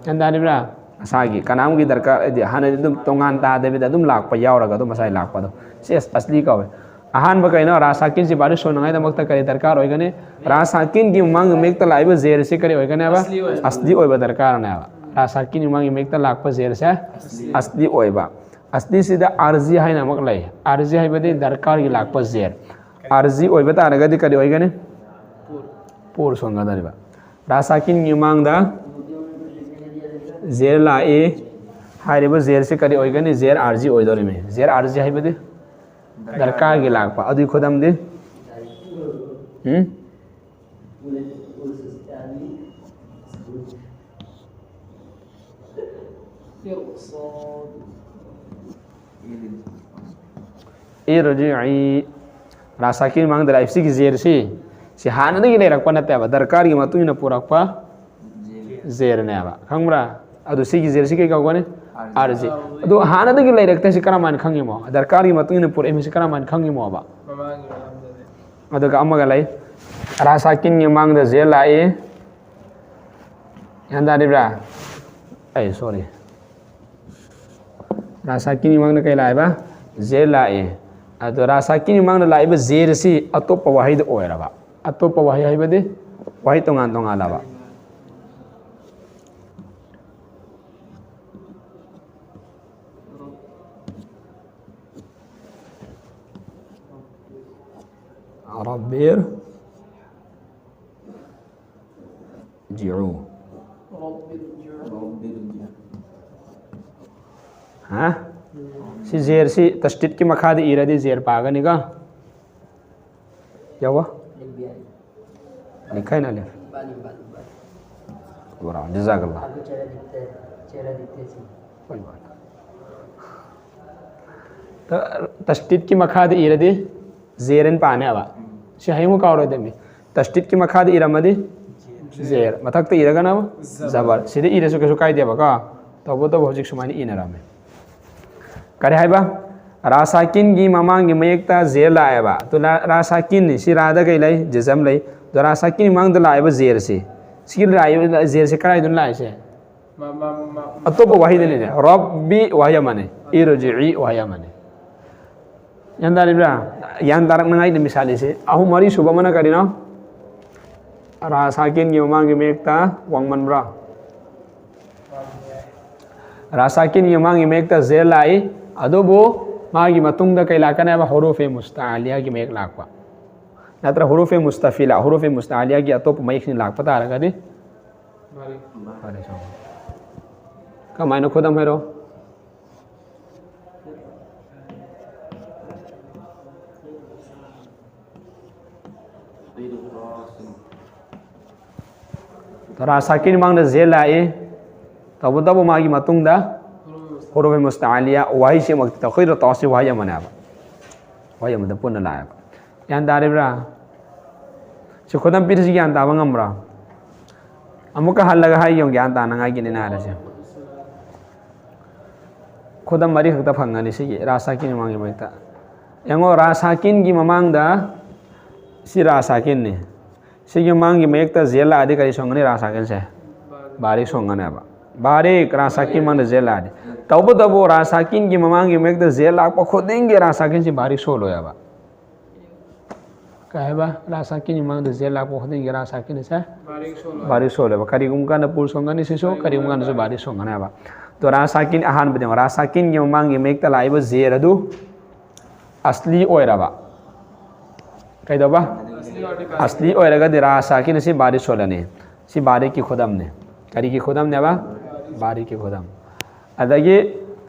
ꯒ꯭ꯌꯥꯟ ꯇꯥꯔꯤꯕ꯭ꯔꯥ? ꯃꯁꯥꯒꯤ ꯀꯅꯥꯝꯒꯤ ꯗꯔꯀꯥꯔ, ꯍꯥꯏꯗꯤ ꯍꯥꯟꯅꯗꯤ ꯑꯗꯨꯝ ꯇꯣꯉꯥꯟ ꯇꯥꯗꯕꯤꯗ ꯑꯗꯨꯝ ꯂꯥꯛꯄ ꯌꯥꯎꯔꯒ ꯑꯗꯨꯝ ꯃꯁꯥꯒꯤ ꯂꯥꯛꯄꯗꯣ꯫ ꯁꯤ ꯑꯁ-, ꯑꯁꯂꯤ ꯀꯧꯋꯦ꯫ ꯑꯍꯥꯟꯕ ꯀꯩꯅꯣ? ꯔꯥ ꯁꯥꯀꯤꯟꯁꯤ ꯕꯥꯔꯤ ꯁꯣꯟꯅꯉꯥꯏꯗꯃꯛꯇ ꯀꯔꯤ ꯗꯔꯀꯥꯔ ꯑꯣꯏꯒꯅꯤ? ꯔꯥ ꯁꯥꯀꯤꯟꯒꯤ ꯃꯃꯥꯡꯒꯤ ꯃꯌꯦꯛꯇ ꯂꯥꯛꯏꯕ ꯖꯦꯔꯁꯤ ꯀꯔꯤ ꯑꯣꯏꯒꯅꯦꯕ? ꯑꯁꯂꯤ ꯑꯣꯏꯕ꯫ ꯑꯁꯂꯤ ꯑꯣꯏꯕ ꯗꯔꯀꯥꯔꯅꯦꯕ꯫ ꯔꯥ ꯁꯥꯀꯤꯟꯒꯤ ꯃꯃꯥꯡꯒꯤ ꯃꯌꯦꯛꯇ ꯂꯥꯛꯄ ꯖꯦꯔꯁꯦ ꯑꯁꯂꯤ ꯑꯣꯏꯕ꯫ ꯑꯁꯤꯁꯤꯗ ꯑꯥꯔꯖꯤ ꯍꯥꯏꯅ ꯑꯃꯨꯛ ꯂꯩ꯫ ꯑꯥꯔꯖꯤ ꯍꯥꯏꯕꯗꯤ ꯗꯔꯀꯥꯔꯒꯤ ꯂꯥꯛꯄ ꯖꯦꯔ꯫ ꯑꯥꯔꯖꯤ ꯑꯣꯏꯕ ꯇꯥꯔꯒꯗꯤ ꯀꯔꯤ ꯑꯣꯏꯒꯅꯤ? ꯄꯨꯔꯨꯁ ꯑꯣꯟꯒꯗꯧꯔꯤꯕ꯫ ꯔꯥꯁꯥꯀꯤꯟꯒꯤ ꯃꯃꯥꯡꯗ ꯖꯦꯔ ꯂꯥꯛꯏ꯫ ꯍꯥꯏꯔꯤꯕ ꯖꯦꯔꯁꯤ ꯀꯔꯤ ꯑꯣꯏꯒꯅꯤ? ꯖꯦꯔ ꯑꯥꯔꯖꯤ ꯑꯣꯏꯗꯧꯔꯤꯃꯤ꯫ ꯖꯦꯔ ꯑꯥꯔꯖꯤ ꯍꯥꯏꯕꯗꯤ ꯗꯔꯀꯥꯔꯒꯤ ꯂꯥꯛꯄ꯫ ꯑꯗꯨꯒꯤ ꯈꯨꯗꯝꯗꯤ ꯎꯝ? ꯏꯔꯖꯤꯏ꯫ ꯔꯥꯁꯥꯀꯤꯟ ꯃꯃꯥꯡꯗ ꯂꯥꯛꯏꯕ ꯁꯤꯒꯤ ꯖꯦꯔꯁꯤ, ꯁꯤ ꯍꯥꯟꯅꯗꯒꯤ ꯂꯩꯔꯛꯄ ꯅꯠꯇꯦꯕ, ꯗꯔꯀꯥꯔꯒꯤ ꯃꯇꯨꯡ ꯏꯟꯅ ꯄꯨꯔꯛꯄ ꯖꯦꯔꯅꯦꯕ꯫ ꯈꯪꯕ꯭ꯔꯥ? ꯑꯗꯨ ꯁꯤꯒꯤ ꯖꯦꯔꯁꯤ ꯀꯩ ꯀꯧꯒꯅꯤ? ꯑꯥꯔꯖꯤ꯫ ꯑꯗꯨ ꯍꯥꯟꯅꯗꯒꯤ ꯂꯩꯔꯛꯇꯦ, ꯁꯤ ꯀꯔꯝꯍꯥꯏꯅ ꯈꯪꯉꯤꯃꯣ? ꯗꯔꯀꯥꯔꯒꯤ ꯃꯇꯨꯡ ꯏꯟꯅ ꯄꯨꯔꯛꯏꯃꯤ, ꯁꯤ ꯀꯔꯝꯍꯥꯏꯅ ꯈꯪꯉꯤꯃꯣꯕ? ꯃꯃꯥꯡꯒꯤ ꯃꯔꯝꯗꯅꯦ꯫ ꯑꯗꯨꯒ ꯑꯃꯒ ꯂꯩ, ꯔꯥꯁꯥꯀꯤꯟꯒꯤ ꯃꯃꯥꯡꯗ ꯖꯦꯔ ꯂꯥꯛꯏ꯫ ꯒ꯭ꯌꯥꯟ ꯇꯥꯔꯤꯕ꯭ꯔꯥ? ꯑꯩ ꯁꯣꯔꯤ, ꯔꯥꯁꯥꯀꯤꯟꯒꯤ ꯃꯃꯥꯡꯗ ꯀꯩ ꯂꯥꯛꯑꯦꯕ? ꯖꯦꯔ ꯂꯥꯛꯑꯦ꯫ ꯑꯗꯣ ꯔꯥꯁꯥꯀꯤꯟꯒꯤ ꯃꯃꯥꯡꯗ ꯂꯥꯛꯏꯕ ꯖꯦꯔ ꯑꯁꯤ ꯑꯇꯣꯞꯄ ꯋꯥꯍꯩꯗ ꯑꯣꯏꯔꯕ꯫ ꯑꯇꯣꯞꯄ ꯋꯥꯍꯩ ꯍꯥꯏꯕꯗꯤ ꯋꯥꯍꯩ ꯇꯣꯉꯥꯟ ꯇꯣꯉꯥꯜꯂꯕ꯫ رب ارجعون. ها؟ ꯁꯤ ꯖꯦꯔ ꯁꯤ ꯇꯁꯇꯤꯠꯀꯤ ꯃꯈꯥꯗ ꯏꯔꯗꯤ ꯖꯦꯔ ꯄꯥꯒꯅꯤꯀꯣ꯫ ꯌꯥꯎꯋꯣ꯫ ꯂꯤꯈꯥꯏꯅ ꯂꯦ꯫ ꯖꯖꯥꯀꯜꯂꯥ꯫ ꯍꯣꯏ, ꯍꯣꯏ꯫ ꯇ-, ꯇꯁꯇꯤꯠꯀꯤ ꯃꯈꯥꯗ ꯏꯔꯗꯤ ꯖꯦꯔ ꯑꯅ ꯄꯥꯅꯦꯕ꯫ ꯁꯤ ꯍꯌꯦꯡꯃꯨꯛ ꯀꯥꯎꯔꯣꯏꯗꯕꯅꯤ꯫ ꯇꯁꯇꯤꯠꯀꯤ ꯃꯈꯥꯗ ꯏꯔꯝꯃꯗꯤ ꯖꯦꯔ꯫ ꯃꯊꯛꯇ ꯏꯔꯒꯅ ꯖꯕꯔ꯫ ꯁꯤꯗ ꯏꯔꯁꯨ ꯀꯩꯁꯨ ꯀꯥꯏꯗꯦꯕꯀꯣ꯫ ꯇꯧꯕꯇꯕꯨ ꯍꯧꯖꯤꯛ ꯁꯨꯃꯥꯏꯅ ꯏꯅꯔꯝꯃꯦ꯫ ꯀꯔꯤ ꯍꯥꯏꯕ? ꯔꯥꯁꯥꯀꯤꯟꯒꯤ ꯃꯃꯥꯡꯒꯤ ꯃꯌꯦꯛꯇ ꯖꯦꯔ ꯂꯥꯛꯑꯦꯕ꯫ ꯑꯗꯨꯅ ꯔꯥꯁꯥꯀꯤꯟꯅꯤ꯫ ꯁꯤ ꯔꯥꯗ ꯀꯩ ꯂꯩ? ꯖꯖꯝ ꯂꯩ꯫ ꯑꯗꯣ ꯔꯥꯁꯥꯀꯤꯟꯒꯤ ꯃꯃꯥꯡꯗ ꯂꯥꯛꯏꯕ ꯖꯦꯔꯁꯤ꯫ ꯁꯤꯒꯤ ꯂꯥꯛꯏꯕ ꯖꯦꯔꯁꯤ ꯀꯗꯥꯏꯗꯅꯣ ꯂꯥꯛꯏꯁꯦ? ꯃ-, ꯃ-, ꯃ-, ꯑꯇꯣꯞꯄ ꯋꯥꯍꯩꯗꯅꯤꯅꯦ꯫ ꯔꯕꯤ ꯋꯥꯍꯩ ꯑꯃꯅꯤ꯫ ꯏꯔꯖꯤꯏ ꯋꯥꯍꯩ ꯑꯃꯅꯤ꯫ ꯒ꯭ꯌꯥꯟ ꯇꯥꯔꯤꯕ꯭ꯔꯥ? ꯒ꯭ꯌꯥꯟ ꯇꯥꯔꯛꯅꯉꯥꯏꯅꯤ ꯃꯤꯁꯥꯜꯁꯦ꯫ ꯑꯍꯨꯝ ꯃꯔꯤ ꯁꯨꯕ ꯑꯃꯅ ꯀꯔꯤꯅꯣ? ꯔꯥ ꯁꯥꯀꯤꯟꯒꯤ ꯃꯃꯥꯡꯒꯤ ꯃꯌꯦꯛꯇ ꯋꯥꯡꯃꯟꯕ꯭ꯔꯥ? ꯔꯥ ꯁꯥꯀꯤꯟꯒꯤ ꯃꯃꯥꯡꯒꯤ ꯃꯌꯦꯛꯇ ꯖꯦꯔ ꯂꯥꯛꯏ꯫ ꯑꯗꯨꯕꯨ ꯃꯥꯒꯤ ꯃꯇꯨꯡꯗ ꯀꯩ ꯂꯥꯛꯀꯅꯤ ꯍꯥꯏꯕ? ꯍꯨꯔꯨꯐꯦ ꯃꯨꯁꯇꯥꯂꯤꯌꯥꯒꯤ ꯃꯌꯦꯛ ꯂꯥꯛꯄ ꯅꯠꯇ꯭ꯔ? ꯍꯨꯔꯨꯐꯦ ꯃꯨꯁꯇꯐꯤꯂꯥ, ꯍꯨꯔꯨꯐꯦ ꯃꯨꯁꯇꯥꯂꯤꯌꯥꯒꯤ ꯑꯇꯣꯞꯄ ꯃꯌꯦꯛꯁꯤꯡ ꯂꯥꯛꯄ ꯇꯥꯔꯒꯗꯤ ꯀꯃꯥꯏꯅ? ꯈꯨꯗꯝ ꯍꯥꯏꯔꯣ꯫ ꯔꯥ ꯁꯥꯀꯤꯟ ꯃꯥꯡꯗ ꯖꯦ ꯂꯥꯛꯏ꯫ ꯇꯧꯕꯇꯕꯨ ꯃꯥꯒꯤ ꯃꯇꯨꯡꯗ ꯍꯨꯔꯨꯐꯦ ꯃꯨꯁꯇꯥꯂꯤꯌꯥ ꯋꯥꯍꯩꯁꯤꯃꯛꯇꯤ ꯇꯧꯈꯣꯏꯗ ꯇꯥꯎꯁꯤ ꯋꯥꯍꯩ ꯑꯃꯅꯦꯕ꯫ ꯋꯥꯍꯩ ꯑꯃꯗ ꯄꯨꯟꯅ ꯂꯥꯛꯑꯦꯕ꯫ ꯒ꯭ꯌꯥꯟ ꯇꯥꯔꯤꯕ꯭ꯔꯥ? ꯁꯤ ꯈꯨꯗꯝ ꯄꯤꯔꯤꯁꯤ ꯒ꯭ꯌꯥꯟ ꯇꯥꯕ ꯉꯝꯕ꯭ꯔꯥ? ꯑꯃꯨꯛꯀ ꯍꯜꯂꯒ ꯍꯥꯏꯒꯦ, ꯒ꯭ꯌꯥꯟ ꯇꯥꯅꯉꯥꯏꯒꯤꯅꯤꯅ ꯍꯥꯏꯔꯁꯦ꯫ ꯈꯨꯗꯝ ꯃꯔꯤꯈꯛꯇ ꯐꯪꯒꯅꯤ ꯁꯤꯒꯤ ꯔꯥ ꯁꯥꯀꯤꯟ ꯃꯃꯥꯡꯒꯤ ꯃꯔꯛꯇ꯫ ꯌꯦꯡꯉꯣ, ꯔꯥ ꯁꯥꯀꯤꯟꯒꯤ ꯃꯃꯥꯡꯗ ꯁꯤ ꯔꯥ ꯁꯥꯀꯤꯟꯅꯤ꯫ ꯁꯤꯒꯤ ꯃꯃꯥꯡꯒꯤ ꯃꯌꯦꯛꯇ ꯖꯦ ꯂꯥꯛꯑꯗꯤ ꯀꯔꯤ ꯁꯣꯟꯒꯅꯤ? ꯔꯥ ꯁꯥꯀꯤꯟꯁꯦ ꯕꯥꯔꯤꯛ ꯁꯣꯟꯒꯅꯦꯕ꯫ ꯕꯥꯔꯤꯛ, ꯔꯥ ꯁꯥꯀꯤꯟ ꯃꯃꯥꯡꯗ ꯖꯦ ꯂꯥꯛꯑꯗꯤ꯫ ꯇꯧꯕꯇꯕꯨ ꯔꯥ ꯁꯥꯀꯤꯟꯒꯤ ꯃꯃꯥꯡꯒꯤ ꯃꯌꯦꯛꯇ ꯖꯦ ꯂꯥꯛꯄ ꯈꯨꯗꯤꯡꯒꯤ ꯔꯥ ꯁꯥꯀꯤꯟꯁꯤ ꯕꯥꯔꯤꯛ ꯁꯣꯜꯂꯣꯏꯕ꯫ ꯀꯩ ꯍꯥꯏꯕ? ꯔꯥ ꯁꯥꯀꯤꯟꯒꯤ ꯃꯃꯥꯡꯗ ꯖꯦ ꯂꯥꯛꯄ ꯈꯨꯗꯤꯡꯒꯤ ꯔꯥ ꯁꯥꯀꯤꯟꯁꯦ ꯕꯥꯔꯤꯛ ꯁꯣꯜꯂꯣꯏꯕ꯫ ꯀꯔꯤꯒꯨꯝꯕ ꯀꯥꯟꯗ ꯄꯨꯜ ꯁꯣꯟꯒꯅꯤ ꯁꯤꯁꯨ, ꯀꯔꯤꯒꯨꯝꯕ ꯀꯥꯟꯗꯁꯨ ꯕꯥꯔꯤꯛ ꯁꯣꯟꯒꯅꯤ ꯍꯥꯏꯕ꯫ ꯑꯗꯣ ꯔꯥ ꯁꯥꯀꯤꯟ ꯑꯍꯥꯟꯕꯗ ꯌꯦꯡꯉꯣ, ꯔꯥ ꯁꯥꯀꯤꯟꯒꯤ ꯃꯃꯥꯡꯒꯤ ꯃꯌꯦꯛꯇ ꯂꯥꯛꯏꯕ ꯖꯦꯔ ꯑꯗꯨ ꯑꯁꯂꯤ ꯑꯣꯏꯔꯕ꯫ ꯀꯩꯗꯧꯕ? ꯑꯁꯂꯤ ꯑꯣꯏꯔꯒꯗꯤ ꯔꯥ ꯁꯥꯀꯤꯟ ꯑꯁꯤ ꯕꯥꯔꯤꯛ ꯁꯣꯜꯂꯅꯤ꯫ ꯁꯤ ꯕꯥꯔꯤꯛꯀꯤ ꯈꯨꯗꯝꯅꯤ꯫ ꯀꯔꯤꯒꯤ ꯈꯨꯗꯝꯅꯦꯕ? ꯕꯥꯔꯤꯛꯀꯤ ꯈꯨꯗꯝ꯫ ꯑꯗꯒꯤ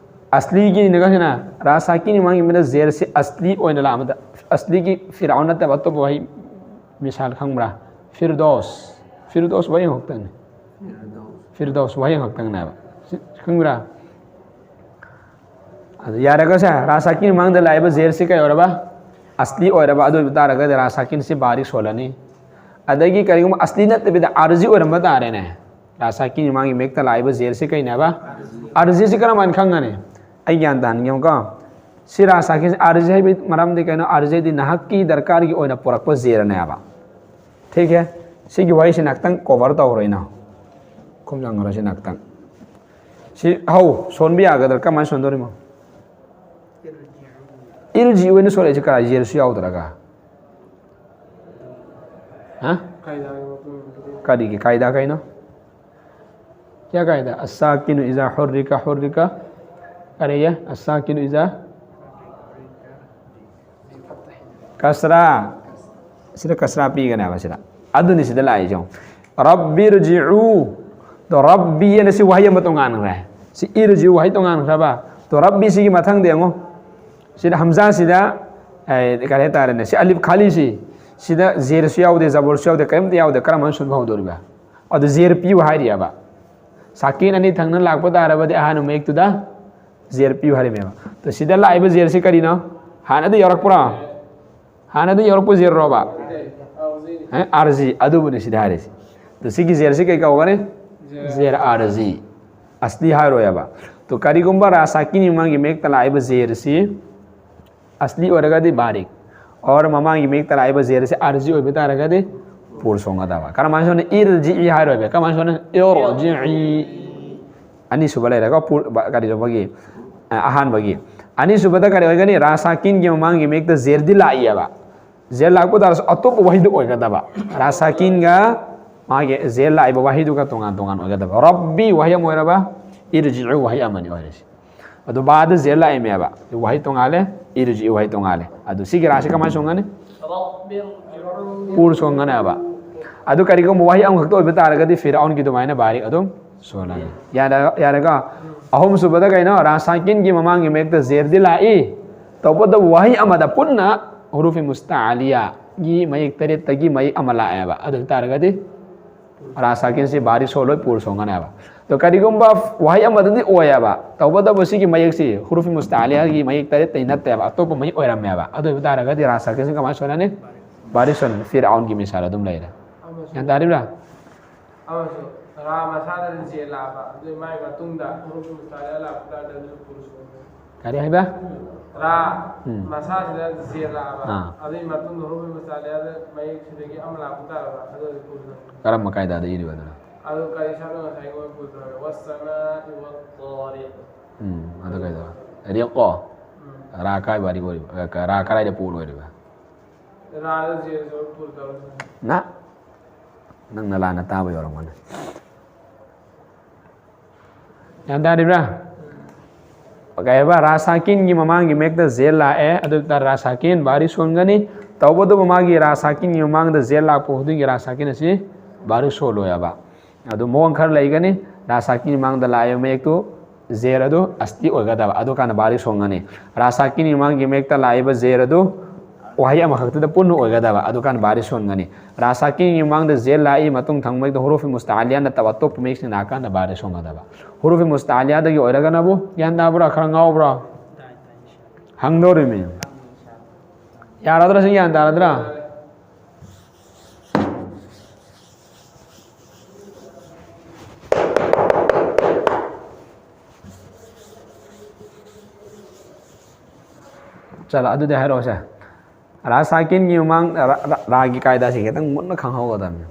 ꯑꯁꯂꯤꯒꯤꯅ ꯀꯩꯅꯣ, ꯔꯥ ꯁꯥꯀꯤꯟꯒꯤ ꯃꯃꯥꯡꯒꯤ ꯃꯌꯦꯛꯇ ꯖꯦꯔꯁꯤ ꯑꯁꯂꯤ ꯑꯣꯏꯅ ꯂꯥꯛꯑꯕꯗ, ꯑꯁꯂꯤꯒꯤ ꯐꯤꯔꯥꯎꯟ ꯅꯠꯇꯕ ꯑꯇꯣꯞꯄ ꯋꯥꯍꯩ ꯃꯤꯁꯥꯜ ꯈꯪꯕ꯭ꯔꯥ? ꯐꯤꯔꯗꯣꯁ꯫ ꯐꯤꯔꯗꯣꯁ ꯋꯥꯍꯩ ꯑꯃꯈꯛꯇꯪꯅꯤ꯫ ꯐꯤꯔꯗꯣꯁ ꯋꯥꯍꯩ ꯑꯃꯈꯛꯇꯪꯅꯦꯕ꯫ ꯁꯤ ꯈꯪꯕ꯭ꯔꯥ? ꯑꯗꯨ ꯌꯥꯔꯒꯁꯦ, ꯔꯥ ꯁꯥꯀꯤꯟ ꯃꯃꯥꯡꯗ ꯂꯥꯛꯏꯕ ꯖꯦꯔꯁꯤ ꯀꯩ ꯑꯣꯏꯔꯕ? ꯑꯁꯂꯤ ꯑꯣꯏꯔꯕ꯫ ꯑꯗꯨ ꯑꯣꯏꯕ ꯇꯥꯔꯒꯗꯤ ꯔꯥ ꯁꯥꯀꯤꯟꯁꯤ ꯕꯥꯔꯤꯛ ꯁꯣꯜꯂꯅꯤ꯫ ꯑꯗꯒꯤ ꯀꯔꯤꯒꯨꯝꯕ ꯑꯁꯂꯤ ꯅꯠꯇꯕꯤꯗ ꯑꯥꯔꯖꯤ ꯑꯣꯏꯔꯝꯕ ꯇꯥꯔꯦꯅꯦ꯫ ꯔꯥ ꯁꯥꯀꯤꯟ ꯃꯃꯥꯡꯒꯤ ꯃꯌꯦꯛꯇ ꯂꯥꯛꯏꯕ ꯖꯦꯔꯁꯤ ꯀꯩꯅꯦꯕ? ꯑꯥꯔꯖꯤꯁꯤ ꯀꯔꯝꯍꯥꯏꯅ ꯈꯪꯒꯅꯤ? ꯑꯩ ꯒ꯭ꯌꯥꯟ ꯇꯥꯍꯟꯒꯦ ꯌꯦꯡꯉꯨꯀꯣ꯫ ꯁꯤ ꯔꯥ ꯁꯥꯀꯤꯟꯁꯤ ꯑꯥꯔꯖꯤ ꯍꯥꯏꯕꯒꯤ ꯃꯔꯝꯗꯤ ꯀꯩꯅꯣ? ꯑꯥꯔꯖꯤꯗꯤ ꯅꯍꯥꯛꯀꯤ ꯗꯔꯀꯥꯔꯒꯤ ꯑꯣꯏꯅ ꯄꯨꯔꯛꯄ ꯖꯦꯔꯅꯦꯕ꯫ ꯊꯤꯛ ꯍꯦ? ꯁꯤꯒꯤ ꯋꯥꯍꯩꯁꯤ ꯉꯥꯛꯇꯪ ꯀꯣꯚꯔ ꯇꯧꯈ꯭ꯔꯣ ꯑꯩꯅ꯫ ꯈꯨꯝꯖꯪꯈ꯭ꯔꯣ ꯁꯤ ꯉꯥꯛꯇꯪ꯫ ꯁꯤ ꯍꯧ ꯁꯣꯟꯕ ꯌꯥꯒꯗ꯭ꯔꯥ? ꯀꯃꯥꯏꯅ ꯁꯣꯟꯗꯣꯔꯤꯃꯣ? ꯏꯔꯖꯤ ꯑꯣꯏꯅ ꯁꯣꯜꯂꯛꯏꯁꯦ ꯀꯔꯥꯏ? ꯖꯦꯔꯁꯨ ꯌꯥꯎꯗ꯭ꯔꯒ꯫ ꯍꯥ? ꯀꯔꯤꯒꯤ ꯀꯥꯏꯗꯥ ꯀꯩꯅꯣ? ꯀꯌꯥ ꯀꯥꯏꯗꯥ? ꯑꯁꯥꯀꯤꯅꯨ ꯏꯖꯥ ꯍꯨꯔꯔꯤꯀ ꯍꯨꯔꯔꯤꯀ ꯀꯔꯤꯌꯦ? ꯑꯁꯥꯀꯤꯅꯨ ꯏꯖꯥ ꯀꯁꯔꯥ꯫ ꯁꯤꯗ ꯀꯁꯔꯥ ꯄꯤꯒꯅꯦꯕ ꯁꯤꯗ꯫ ꯑꯗꯨꯅꯤ ꯁꯤꯗ ꯂꯥꯛꯏꯁꯦ ꯌꯦꯡꯉꯣ꯫ ꯔꯕꯤꯔꯖꯤꯎ꯫ ꯗꯣ ꯔꯕꯤ ꯑꯅ ꯁꯤ ꯋꯥꯍꯩ ꯑꯃ ꯇꯣꯉꯥꯟꯈ꯭ꯔꯦ꯫ ꯁꯤ ꯏꯔꯖꯤꯎ ꯋꯥꯍꯩ ꯇꯣꯉꯥꯟꯈ꯭ꯔꯕ? ꯗꯣ ꯔꯕꯤ ꯁꯤꯒꯤ ꯃꯊꯪꯗ ꯌꯦꯡꯉꯣ꯫ ꯁꯤꯗ ꯍꯝꯖꯥꯁꯤꯗ, ꯑꯦ, ꯀꯔꯤ ꯍꯥꯏꯇꯥꯔꯦꯅꯦ? ꯁꯤ ꯑꯂꯤꯐ ꯈꯥꯂꯤꯁꯤ꯫ ꯁꯤꯗ ꯖꯦꯔꯁꯨ ꯌꯥꯎꯗꯦ, ꯖꯕꯔꯁꯨ ꯌꯥꯎꯗꯦ, ꯀꯔꯤꯝꯇ ꯌꯥꯎꯗꯦ꯫ ꯀꯔꯝꯕꯅ ꯁꯣꯟꯕ ꯍꯧꯗꯣꯔꯤꯕ? ꯑꯗꯨ ꯖꯦꯔ ꯄꯤꯌꯨ ꯍꯥꯏꯔꯤꯑꯕ꯫ ꯁꯥꯀꯤꯟ ꯑꯅꯤ ꯊꯪꯅ ꯂꯥꯛꯄ ꯇꯥꯔꯕꯗꯤ ꯑꯍꯥꯟꯕ ꯃꯌꯦꯛꯇꯨꯗ ꯖꯦꯔ ꯄꯤꯌꯨ ꯍꯥꯏꯔꯤꯃꯦꯕ꯫ ꯑꯗꯣ ꯁꯤꯗ ꯂꯥꯛꯏꯕ ꯖꯦꯔꯁꯤ ꯀꯔꯤꯅꯣ? ꯍꯥꯟꯅꯗꯤ ꯌꯥꯎꯔꯛꯄ꯭ꯔꯣ? ꯍꯥꯟꯅꯗꯤ ꯌꯧꯔꯛꯄ ꯖꯦꯔꯣꯕ? ꯑꯦ, ꯑꯥꯔꯖꯤ꯫ ꯑꯗꯨꯕꯨꯅꯤ ꯁꯤꯗ ꯍꯥꯏꯔꯤꯁꯤ꯫ ꯑꯗꯣ ꯁꯤꯒꯤ ꯖꯦꯔꯁꯤ ꯀꯩ ꯀꯧꯒꯅꯤ? ꯖꯦꯔ꯫ ꯖꯦꯔ ꯑꯥꯔꯖꯤ꯫ ꯑꯁꯂꯤ ꯍꯥꯏꯔꯣꯏꯕ꯫ ꯇꯣ ꯀꯔꯤꯒꯨꯝꯕ ꯔꯥ ꯁꯥꯀꯤꯟꯒꯤ ꯃꯃꯥꯡꯒꯤ ꯃꯌꯦꯛꯇ ꯂꯥꯛꯏꯕ ꯖꯦꯔꯁꯤ ꯑꯁꯂꯤ ꯑꯣꯏꯔꯒꯗꯤ ꯕꯥꯔꯤꯛ, ꯑꯣꯔ ꯃꯃꯥꯡꯒꯤ ꯃꯌꯦꯛꯇ ꯂꯥꯛꯏꯕ ꯖꯦꯔꯁꯤ ꯑꯥꯔꯖꯤ ꯑꯣꯏꯕ ꯇꯥꯔꯒꯗꯤ ꯄꯨꯔ ꯁꯣꯡꯒꯗꯕ꯫ ꯀꯔꯝꯍꯥꯏꯅ ꯁꯣꯟꯅ? ꯏꯔꯖꯤꯏ ꯍꯥꯏꯔꯣꯏꯕ꯫ ꯀꯃꯥꯏꯅ ꯁꯣꯟꯅ? ꯏꯔꯖꯤꯏ꯫ ꯑꯅꯤꯁꯨꯕ ꯂꯩꯔꯒ ꯄꯨꯔ-, ꯕ-, ꯀꯔꯤꯅꯣ ꯃꯣꯏꯒꯤ, ꯑ, ꯑꯍꯥꯟꯕꯒꯤ꯫ ꯑꯅꯤꯁꯨꯕꯗ ꯀꯔꯤ ꯑꯣꯏꯒꯅꯤ? ꯔꯥ ꯁꯥꯀꯤꯟꯒꯤ ꯃꯃꯥꯡꯒꯤ ꯃꯌꯦꯛꯇ ꯖꯦꯔꯗꯤ ꯂꯥꯛꯏꯑꯕ꯫ ꯖꯦꯔ ꯂꯥꯛꯄ ꯇꯥꯔꯁꯨ ꯑꯇꯣꯞꯄ ꯋꯥꯍꯩꯗꯨ ꯑꯣꯏꯒꯗꯕ꯫ ꯔꯥ ꯁꯥꯀꯤꯟꯒ ꯃꯥꯒꯤ ꯖꯦꯔ ꯂꯥꯛꯏꯕ ꯋꯥꯍꯩꯗꯨꯒ ꯇꯣꯉꯥꯟ ꯇꯣꯉꯥꯟ ꯑꯣꯏꯒꯗꯕ꯫ ꯔꯕꯤ ꯋꯥꯍꯩ ꯑꯃ ꯑꯣꯏꯔꯕ, ꯏꯔꯖꯤꯎ ꯋꯥꯍꯩ ꯑꯃꯅꯤ ꯑꯣꯏꯔꯤꯁꯤ꯫ ꯑꯗꯨ ꯕꯥꯗ ꯖꯦꯔ ꯂꯥꯛꯏꯃꯦꯕ꯫ ꯋꯥꯍꯩ ꯇꯣꯉꯥꯜꯂꯦ, ꯏꯔꯖꯤꯎ ꯋꯥꯍꯩ ꯇꯣꯉꯥꯜꯂꯦ꯫ ꯑꯗꯨ ꯁꯤꯒꯤ ꯔꯥꯁꯤ ꯀꯃꯥꯏꯅ ꯁꯣꯟꯒꯅꯤ? ꯄꯨꯔ ꯁꯣꯟꯒꯅꯦꯕ꯫ ꯑꯗꯨ ꯀꯔꯤꯒꯨꯝꯕ ꯋꯥꯍꯩ ꯑꯃꯈꯛꯇ ꯑꯣꯏꯕ ꯇꯥꯔꯒꯗꯤ ꯐꯤꯔꯥꯎꯟꯒꯤ ꯑꯗꯨꯃꯥꯏꯅ ꯕꯥꯔꯤꯛ ꯑꯗꯨꯝ ꯁꯣꯜꯂꯅꯤ꯫ ꯌꯥꯔꯦ-, ꯌꯥꯔꯦꯀꯣ? ꯑꯍꯨꯝꯁꯨꯕꯗ ꯀꯩꯅꯣ? ꯔꯥ ꯁꯥꯀꯤꯟꯒꯤ ꯃꯃꯥꯡꯒꯤ ꯃꯌꯦꯛꯇ ꯖꯦꯔꯗꯤ ꯂꯥꯛꯏ꯫ ꯇꯧꯕꯇꯕꯨ ꯋꯥꯍꯩ ꯑꯃꯗ ꯄꯨꯟꯅ ꯍꯨꯔꯨꯐꯤ ꯃꯨꯁꯇꯥꯂꯤꯌꯥꯒꯤ ꯃꯌꯦꯛ ꯇꯔꯦꯠꯇꯒꯤ ꯃꯌꯦꯛ ꯑꯃ ꯂꯥꯛꯑꯦꯕ꯫ ꯑꯗꯨ ꯑꯣꯏꯕ ꯇꯥꯔꯒꯗꯤ ꯔꯥ ꯁꯥꯀꯤꯟꯁꯤ ꯕꯥꯔꯤꯛ ꯁꯣꯜꯂꯣꯏ, ꯄꯨꯔ ꯁꯣꯟꯒꯅꯦꯕ꯫ ꯑꯗꯣ ꯀꯔꯤꯒꯨꯝꯕ ꯋꯥꯍꯩ ꯑꯃꯗꯗꯤ ꯑꯣꯏꯌꯦꯕ, ꯇꯧꯕꯇꯕꯨ ꯁꯤꯒꯤ ꯃꯌꯦꯛꯁꯤ ꯍꯨꯔꯨꯐꯤ ꯃꯨꯁꯇꯥꯂꯤꯌꯥꯒꯤ ꯃꯌꯦꯛ ꯇꯔꯦꯠꯇꯩ ꯅꯠꯇꯦꯕ, ꯑꯇꯣꯞꯄ ꯃꯌꯦꯛ ꯑꯣꯏꯔꯝꯃꯦꯕ꯫ ꯑꯗꯨ ꯑꯣꯏꯕ ꯇꯥꯔꯒꯗꯤ ꯔꯥ ꯁꯥꯀꯤꯟꯁꯤ ꯀꯃꯥꯏꯅ ꯁꯣꯜꯂꯅꯤ? ꯕꯥꯔꯤꯛ ꯁꯣꯜꯂꯅꯤ꯫ ꯐꯤꯔꯥꯎꯟꯒꯤ ꯃꯤꯁꯥꯜ ꯑꯗꯨꯝ ꯂꯩꯔꯦ꯫ ꯒ꯭ꯌꯥꯟ ꯇꯥꯔꯤꯕ꯭ꯔꯥ? ꯑꯃꯁꯨ ꯔꯥ ꯃꯁꯥꯗ ꯖꯦ ꯂꯥꯛꯑꯕ, ꯑꯗꯨ ꯃꯥꯒꯤ ꯃꯇꯨꯡꯗ ꯍꯨꯔꯨꯐꯤ ꯃꯨꯁꯇꯥꯂꯤꯌꯥ ꯂꯥꯛꯄ ꯇꯥꯔꯗꯤ ꯑꯗꯨꯁꯨ ꯄꯨꯔ ꯁꯣꯟꯒꯅꯤ꯫ ꯀꯔꯤ ꯍꯥꯏꯕ? ꯔꯥ ꯎꯝ꯫ ꯃꯁꯥꯁꯤꯗ ꯖꯦ ꯂꯥꯛꯑꯕ꯫ ꯑꯥ꯫ ꯑꯗꯨꯒꯤ ꯃꯇꯨꯡꯗ ꯍꯨꯔꯨꯐꯤ ꯃꯨꯁꯇꯥꯂꯤꯌꯥꯗ ꯃꯌꯦꯛꯁꯤꯗꯒꯤ ꯑꯃ ꯂꯥꯛꯄ ꯇꯥꯔꯕ, ꯑꯗꯨ ꯑꯣꯏꯔꯗꯤ ꯄꯨꯔ ꯁꯣꯟꯒꯅꯤ꯫ ꯀꯔꯝꯕ ꯀꯥꯏꯗꯥꯗ ꯏꯔꯤꯕ ꯑꯗꯨꯅ? ꯑꯗꯨ ꯀꯔꯤ ꯁꯥꯕ ꯉꯁꯥꯏ ꯃꯣꯏ ꯄꯨꯊꯣꯔꯛꯑꯦ? ꯋꯥꯁꯁꯃꯥꯏ ꯋꯥꯠꯇꯥꯔꯤꯛ꯫ ꯎꯝ, ꯑꯗꯨ ꯀꯩꯗꯧꯕ? ꯔꯤꯛ ꯀꯣ? ꯎꯝ꯫ ꯔꯥ ꯀꯥꯏ ꯕꯥꯔꯤꯛ ꯑꯣꯏꯔꯤꯕ? ꯑ, ꯀ-, ꯔꯥ ꯀꯗꯥꯏꯗ ꯄꯨꯔ ꯑꯣꯏꯔꯤꯕ? ꯔꯥꯗ ꯖꯦꯔ ꯖꯣꯔ ꯄꯨꯔ ꯇꯧꯔꯁꯤ꯫ ꯅ? ꯅꯪꯅ ꯂꯥꯟꯅ ꯇꯥꯕ ꯌꯧꯔꯝꯒꯅꯤ꯫ ꯒ꯭ꯌꯥꯟ ꯇꯥꯔꯤꯕ꯭ꯔꯥ? ꯀꯩ ꯍꯥꯏꯕ, ꯔꯥ ꯁꯥꯀꯤꯟꯒꯤ ꯃꯃꯥꯡꯒꯤ ꯃꯌꯦꯛꯇ ꯖꯦꯔ ꯂꯥꯛꯑꯦ, ꯑꯗꯨ ꯑꯣꯏꯇꯥꯔꯗꯤ ꯔꯥ ꯁꯥꯀꯤꯟ ꯕꯥꯔꯤꯁ ꯑꯣꯟꯒꯅꯤ꯫ ꯇꯧꯕꯇꯕꯨ ꯃꯥꯒꯤ ꯔꯥ ꯁꯥꯀꯤꯟꯒꯤ ꯃꯃꯥꯡꯗ ꯖꯦꯔ ꯂꯥꯛꯄ ꯈꯨꯗꯤꯡꯒꯤ ꯔꯥ ꯁꯥꯀꯤꯟ ꯑꯁꯤ ꯕꯥꯔꯤꯁ ꯑꯣꯜꯂꯣꯏꯕ꯫ ꯑꯗꯨ ꯃꯑꯣꯡ ꯈꯔ ꯂꯩꯒꯅꯤ꯫ ꯔꯥ ꯁꯥꯀꯤꯟꯒꯤ ꯃꯃꯥꯡꯗ ꯂꯥꯛꯏꯕ ꯃꯌꯦꯛꯇꯨ ꯖꯦꯔ ꯑꯗꯨ ꯑꯁꯇꯤ ꯑꯣꯏꯒꯗꯕ, ꯑꯗꯨꯀꯥꯟꯗ ꯕꯥꯔꯤꯁ ꯑꯣꯟꯒꯅꯤ꯫ ꯔꯥ ꯁꯥꯀꯤꯟꯒꯤ ꯃꯃꯥꯡꯒꯤ ꯃꯌꯦꯛꯇ ꯂꯥꯛꯏꯕ ꯖꯦꯔ ꯑꯗꯨ ꯋꯥꯍꯩ ꯑꯃꯈꯛꯇꯗ ꯄꯨꯟꯅ ꯑꯣꯏꯒꯗꯕ, ꯑꯗꯨꯀꯥꯟꯗ ꯕꯥꯔꯤꯁ ꯑꯣꯟꯒꯅꯤ꯫ ꯔꯥ ꯁꯥꯀꯤꯟꯒꯤ ꯃꯃꯥꯡꯗ ꯖꯦꯔ ꯂꯥꯛꯏ, ꯃꯇꯨꯡ ꯊꯪꯕ ꯃꯌꯦꯛꯇ ꯍꯨꯔꯨꯐꯤ ꯃꯨꯁꯇꯥꯂꯤꯌꯥ ꯅꯠꯇꯕ ꯑꯇꯣꯞꯄ ꯃꯌꯦꯛꯁꯤꯡ ꯂꯥꯛꯑꯀꯥꯟꯗ ꯕꯥꯔꯤꯁ ꯑꯣꯟꯒꯗꯕ꯫ ꯍꯨꯔꯨꯐꯤ ꯃꯨꯁꯇꯥꯂꯤꯌꯥꯗꯒꯤ ꯑꯣꯏꯔꯒꯅꯕꯨ, ꯒ꯭ꯌꯥꯟ ꯇꯥꯕ꯭ꯔꯥ? ꯈꯔ ꯉꯥꯎꯕ꯭ꯔꯥ? ꯍꯪꯗꯧꯔꯤꯃꯤ꯫ ꯌꯥꯔꯗ꯭ꯔꯥ? ꯁꯤ ꯒ꯭ꯌꯥꯟ ꯇꯥꯔꯗ꯭ꯔꯥ? ꯆꯠꯂꯣ, ꯑꯗꯨꯗꯤ ꯍꯥꯏꯔꯛꯑꯣꯁꯦ꯫ ꯔꯥ ꯁꯥꯀꯤꯟꯒꯤ ꯃꯃꯥꯡ ꯔꯥ-, ꯔꯥ-, ꯔꯥꯒꯤ ꯀꯥꯏꯗꯥꯁꯤ ꯈꯤꯇꯪ ꯃꯨꯟꯅ ꯈꯪꯍꯧꯒꯗꯕꯅꯤ꯫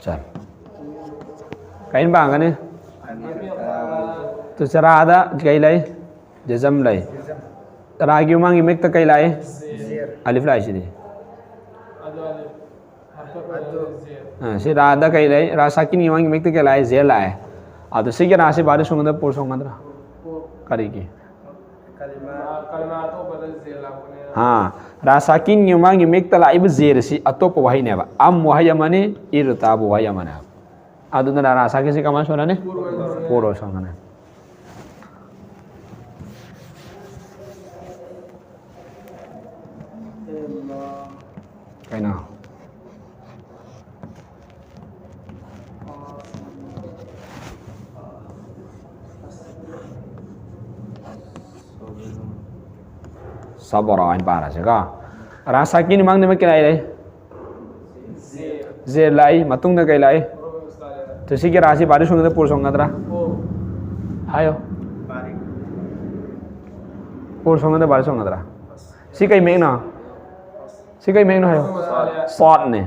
ꯆꯠ꯫ ꯀꯩꯅ ꯄꯥꯡꯒꯅꯤ? ꯇꯨ ꯆꯔꯥꯗ ꯀꯩ ꯂꯩ? ꯖꯖꯝ ꯂꯩ꯫ ꯆꯔꯥꯒꯤ ꯃꯃꯥꯡꯒꯤ ꯃꯌꯦꯛꯇ ꯀꯩ ꯂꯥꯛꯏ? ꯑꯂꯤꯐ ꯂꯥꯛꯏꯁꯤꯗꯤ꯫ ꯑꯥ, ꯁꯤ ꯔꯥꯗ ꯀꯩ ꯂꯩ? ꯔꯥ ꯁꯥꯀꯤꯟꯒꯤ ꯃꯃꯥꯡꯒꯤ ꯃꯌꯦꯛꯇ ꯀꯩ ꯂꯥꯛꯏ? ꯖꯦꯔ ꯂꯥꯛꯑꯦ꯫ ꯑꯗꯣ ꯁꯤꯒꯤ ꯔꯥꯁꯤ ꯕꯥꯔꯤꯁ ꯑꯣꯟꯒꯗ꯭ꯔꯥ ꯄꯨꯔꯤꯁ ꯑꯣꯟꯒꯗ꯭ꯔꯥ? ꯀꯔꯤꯒꯤ? ꯀꯂꯤꯃꯥ, ꯀꯂꯤꯃꯥ ꯑꯇꯣꯞꯄꯗ ꯖꯦꯔ ꯂꯥꯛꯄꯅꯦ꯫ ꯑꯥ, ꯔꯥ ꯁꯥꯀꯤꯟꯒꯤ ꯃꯃꯥꯡꯒꯤ ꯃꯌꯦꯛꯇ ꯂꯥꯛꯏꯕ ꯖꯦꯔ ꯑꯁꯤ ꯑꯇꯣꯞꯄ ꯋꯥꯍꯩꯅꯦꯕ꯫ ꯑꯝ ꯋꯥꯍꯩ ꯑꯃꯅꯤ, ꯏꯔꯇꯥꯕ ꯋꯥꯍꯩ ꯑꯃꯅꯦꯕ꯫ ꯑꯗꯨꯅ ꯔꯥ ꯁꯥꯀꯤꯟꯁꯤ ꯀꯃꯥꯏꯅ ꯁꯣꯟꯅꯅꯤ? ꯄꯨꯔꯣꯏ ꯁꯣꯟꯒꯅꯤ꯫ ꯀꯩꯅꯣ? ꯁꯕꯔ ꯍꯥꯏꯅ ꯄꯥꯔꯁꯤꯀꯣ꯫ ꯔꯥ ꯁꯥꯀꯤꯟ ꯃꯃꯥꯡꯗ ꯀꯩ ꯂꯥꯛꯏ? ꯖꯦ ꯂꯥꯛꯏ꯫ ꯃꯇꯨꯡꯗ ꯀꯩ ꯂꯥꯛꯏ? ꯇꯨ ꯁꯤꯒꯤ ꯔꯥꯁꯤ ꯕꯥꯔꯤꯁ ꯑꯣꯟꯒꯗ꯭ꯔꯥ ꯄꯨꯔꯤꯁ ꯑꯣꯟꯒꯗ꯭ꯔꯥ? ꯍꯥꯏꯌꯣ꯫ ꯄꯨꯔꯤꯁ ꯑꯣꯟꯒꯗ꯭ꯔꯥ ꯕꯥꯔꯤꯁ ꯑꯣꯟꯒꯗ꯭ꯔꯥ? ꯁꯤ ꯀꯩ ꯃꯌꯦꯛꯅꯣ? ꯁꯤ ꯀꯩ ꯃꯌꯦꯛꯅꯣ ꯍꯥꯏꯌꯣ꯫ ꯁ꯭ꯋꯥꯗꯅꯦ꯫